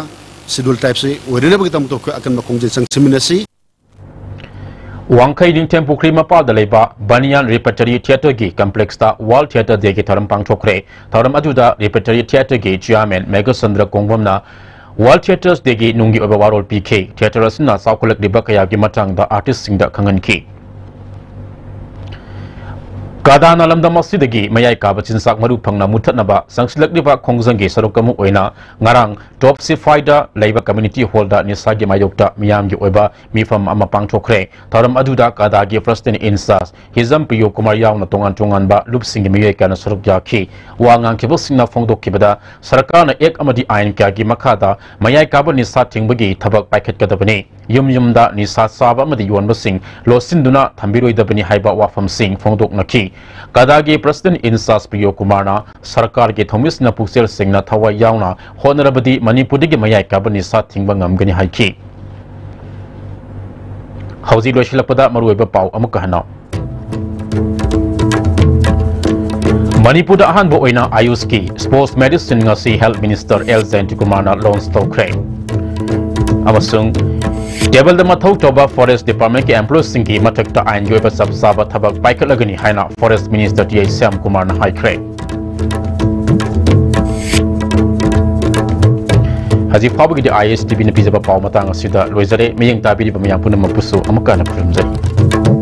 scheduled tribe ꯁꯤ ꯑꯣꯏꯅꯅꯕꯒꯤꯗꯃꯛꯇ ꯑꯩꯈꯣꯏ ꯑꯀꯟꯕ ꯈꯣꯡꯖꯦꯜ ꯆꯪꯁꯤꯟꯃꯤꯟꯅꯁꯤ꯫ ꯋꯥꯡꯈꯩ ꯅꯤꯡꯊꯦꯝ ꯄꯨꯈ꯭ꯔꯤ ꯃꯄꯥꯜꯗ ꯂꯩꯕ ꯕꯅꯤꯌꯥꯟ Repertory Theatre ꯒꯤ complex ꯇ World Theatre Day ꯒꯤ ꯊꯧꯔꯝ ꯄꯥꯡꯊꯣꯛꯈ꯭ꯔꯦ꯫ ꯊꯧꯔꯝ ꯑꯗꯨꯗ Repertory Theatre ꯒꯤ chairman Meghachandra ꯀꯣꯡꯕꯝꯅ World Theatre Day ꯒꯤ ꯅꯨꯡꯒꯤ ꯑꯣꯏꯕ ꯋꯥꯔꯣꯜ ꯄꯤꯈꯤ꯫ Theatre ꯑꯁꯤꯅ ꯆꯥꯎꯈꯠꯂꯛꯂꯤꯕ ꯀꯌꯥꯒꯤ ꯃꯇꯥꯡꯗ artist ꯁꯤꯡꯗ ꯈꯪꯍꯟꯈꯤ꯫ ꯀꯗꯥꯅ ꯂꯝꯗꯝ ꯑꯁꯤꯗꯒꯤ ꯃꯌꯥꯏ ꯀꯥꯕ ꯆꯤꯟꯖꯥꯛ ꯃꯔꯨ ꯐꯪꯅ ꯃꯨꯠꯊꯠꯅꯕ ꯆꯪꯁꯤꯜꯂꯛꯂꯤꯕ ꯈꯣꯡꯖꯪꯒꯤ ꯁꯔꯨꯛ ꯑꯃ ꯑꯣꯏꯅ ꯉꯔꯥꯡ ꯇꯣꯞ ꯁꯤꯐꯥꯏꯗ ꯂꯩꯕ community hall ꯗ ꯅꯤꯁꯥꯒꯤ ꯃꯥꯌꯣꯛꯇ ꯃꯤꯌꯥꯝꯒꯤ ꯑꯣꯏꯕ ꯃꯤꯐꯝ ꯑꯃ ꯄꯥꯡꯊꯣꯛꯈ꯭ꯔꯦ꯫ ꯊꯧꯔꯝ ꯑꯗꯨꯗ ꯀꯗꯥꯒꯤ president in charge ꯍꯤꯖꯝ ꯄ꯭ꯔꯤꯌꯣ ꯀꯨꯃꯥꯔ ꯌꯥꯎꯅ ꯇꯣꯉꯥꯟ ꯇꯣꯉꯥꯟꯕ ꯂꯨꯞꯁꯤꯡꯒꯤ ꯃꯤꯑꯣꯏ ꯀꯌꯥꯅ ꯁꯔꯨꯛ ꯌꯥꯈꯤ꯫ ꯋꯥ ꯉꯥꯡꯈꯤꯕꯁꯤꯡꯅ ꯐꯣꯡꯗꯣꯛꯈꯤꯕꯗ, ꯁꯔꯀꯥꯔꯅ act ꯑꯃꯗꯤ ꯑꯥꯏꯟ ꯀꯌꯥꯒꯤ ꯃꯈꯥꯗ ꯃꯌꯥꯏ ꯀꯥꯕ ꯅꯤꯁꯥ ꯊꯤꯡꯕꯒꯤ ꯊꯕꯛ ꯄꯥꯏꯈꯠꯀꯗꯕꯅꯤ꯫ ꯌꯨꯝ ꯌꯨꯝꯗ ꯅꯤꯁꯥ ꯆꯥꯕ ꯑꯃꯗꯤ ꯌꯣꯟꯕꯁꯤꯡ ꯂꯣꯠꯁꯤꯟꯗꯨꯅ ꯊꯝꯕꯤꯔꯣꯏꯗꯕꯅꯤ ꯍꯥꯏꯕ ꯋꯥꯐꯝꯁꯤꯡ ꯐꯣꯡꯗꯣꯛꯅꯈꯤ꯫ ꯀꯗꯥꯒꯤ president in charge ꯄ꯭ꯔꯤꯌꯣ ꯀꯨꯃꯥꯔꯅ ꯁꯔꯀꯥꯔꯒꯤ ꯊꯧꯃꯤꯁꯤꯡꯅ ꯄꯨꯛꯆꯦꯜ ꯁꯦꯡꯅ ꯊꯋꯥꯏ ꯌꯥꯎꯅ ꯍꯣꯠꯅꯔꯕꯗꯤ ꯃꯅꯤꯄꯨꯔꯗꯒꯤ ꯃꯌꯥꯏ ꯀꯥꯕ ꯅꯤꯁꯥ ꯊꯤꯡꯕ ꯉꯝꯒꯅꯤ ꯍꯥꯏꯈꯤ꯫ ꯍꯧꯖꯤꯛ ꯂꯣꯏꯁꯤꯜꯂꯛꯄꯗ ꯃꯔꯨꯑꯣꯏꯕ ꯄꯥꯎ ꯑꯃꯨꯛꯀ ꯍꯟꯅ꯫ ꯃꯅꯤꯄꯨꯔꯗ ꯑꯍꯥꯟꯕ ꯑꯣꯏꯅ ꯑꯌꯨꯁꯀꯤ ꯁ꯭ꯄꯣꯔꯠꯁ ꯃꯦꯗꯤꯁꯤꯟ ꯉꯁꯤ ꯍꯦꯜꯊ ꯃꯤꯅꯤꯁꯇꯔ ꯑꯦꯜ ꯖꯌꯟꯇꯀꯨꯃꯥꯔꯅ ꯂꯣꯟꯆ ꯇꯧꯈ꯭ꯔꯦ꯫ ꯑꯃꯁꯨꯡ ꯇꯦꯕꯜꯗ ꯃꯊꯧ ꯇꯧꯕ ꯐꯣꯔꯦꯁ꯭ꯠ ꯗꯤꯄꯥꯔꯠꯃꯦꯟꯠꯀꯤ ꯑꯦꯝꯄ꯭ꯂꯣꯌꯤꯁꯤꯡꯒꯤ ꯃꯊꯛꯇ ꯑꯥꯏꯟꯒꯤ ꯑꯣꯏꯕ ꯆꯞ ꯆꯥꯕ ꯊꯕꯛ ꯄꯥꯏꯈꯠꯂꯒꯅꯤ ꯍꯥꯏꯅ ꯐꯣꯔꯦꯁ꯭ꯠ ꯃꯤꯅꯤꯁꯇꯔ ꯇꯤ ꯑꯩꯆ ꯁ꯭ꯌꯥꯝꯀꯨꯃꯥꯔꯅ ꯍꯥꯏꯈ꯭ꯔꯦ꯫ ꯍꯧꯖꯤꯛ ꯐꯥꯎꯕꯒꯤꯗꯤ ꯑꯥꯏ ꯑꯦꯁ ꯇꯤ ꯚꯤꯅ ꯄꯤꯖꯕ ꯄꯥꯎ ꯃꯇꯥꯡ ꯑꯁꯤꯗ ꯂꯣꯏꯖꯔꯦ꯫ ꯃꯤꯠꯌꯦꯡ ꯇꯥꯕꯤꯔꯤꯕ ꯃꯌꯥꯝ ꯄꯨꯝꯅꯃꯛꯄꯨꯁꯨ ꯑꯃꯨꯛꯀ ꯍꯟꯅ ꯈꯨꯔꯨꯝꯖꯔꯤ꯫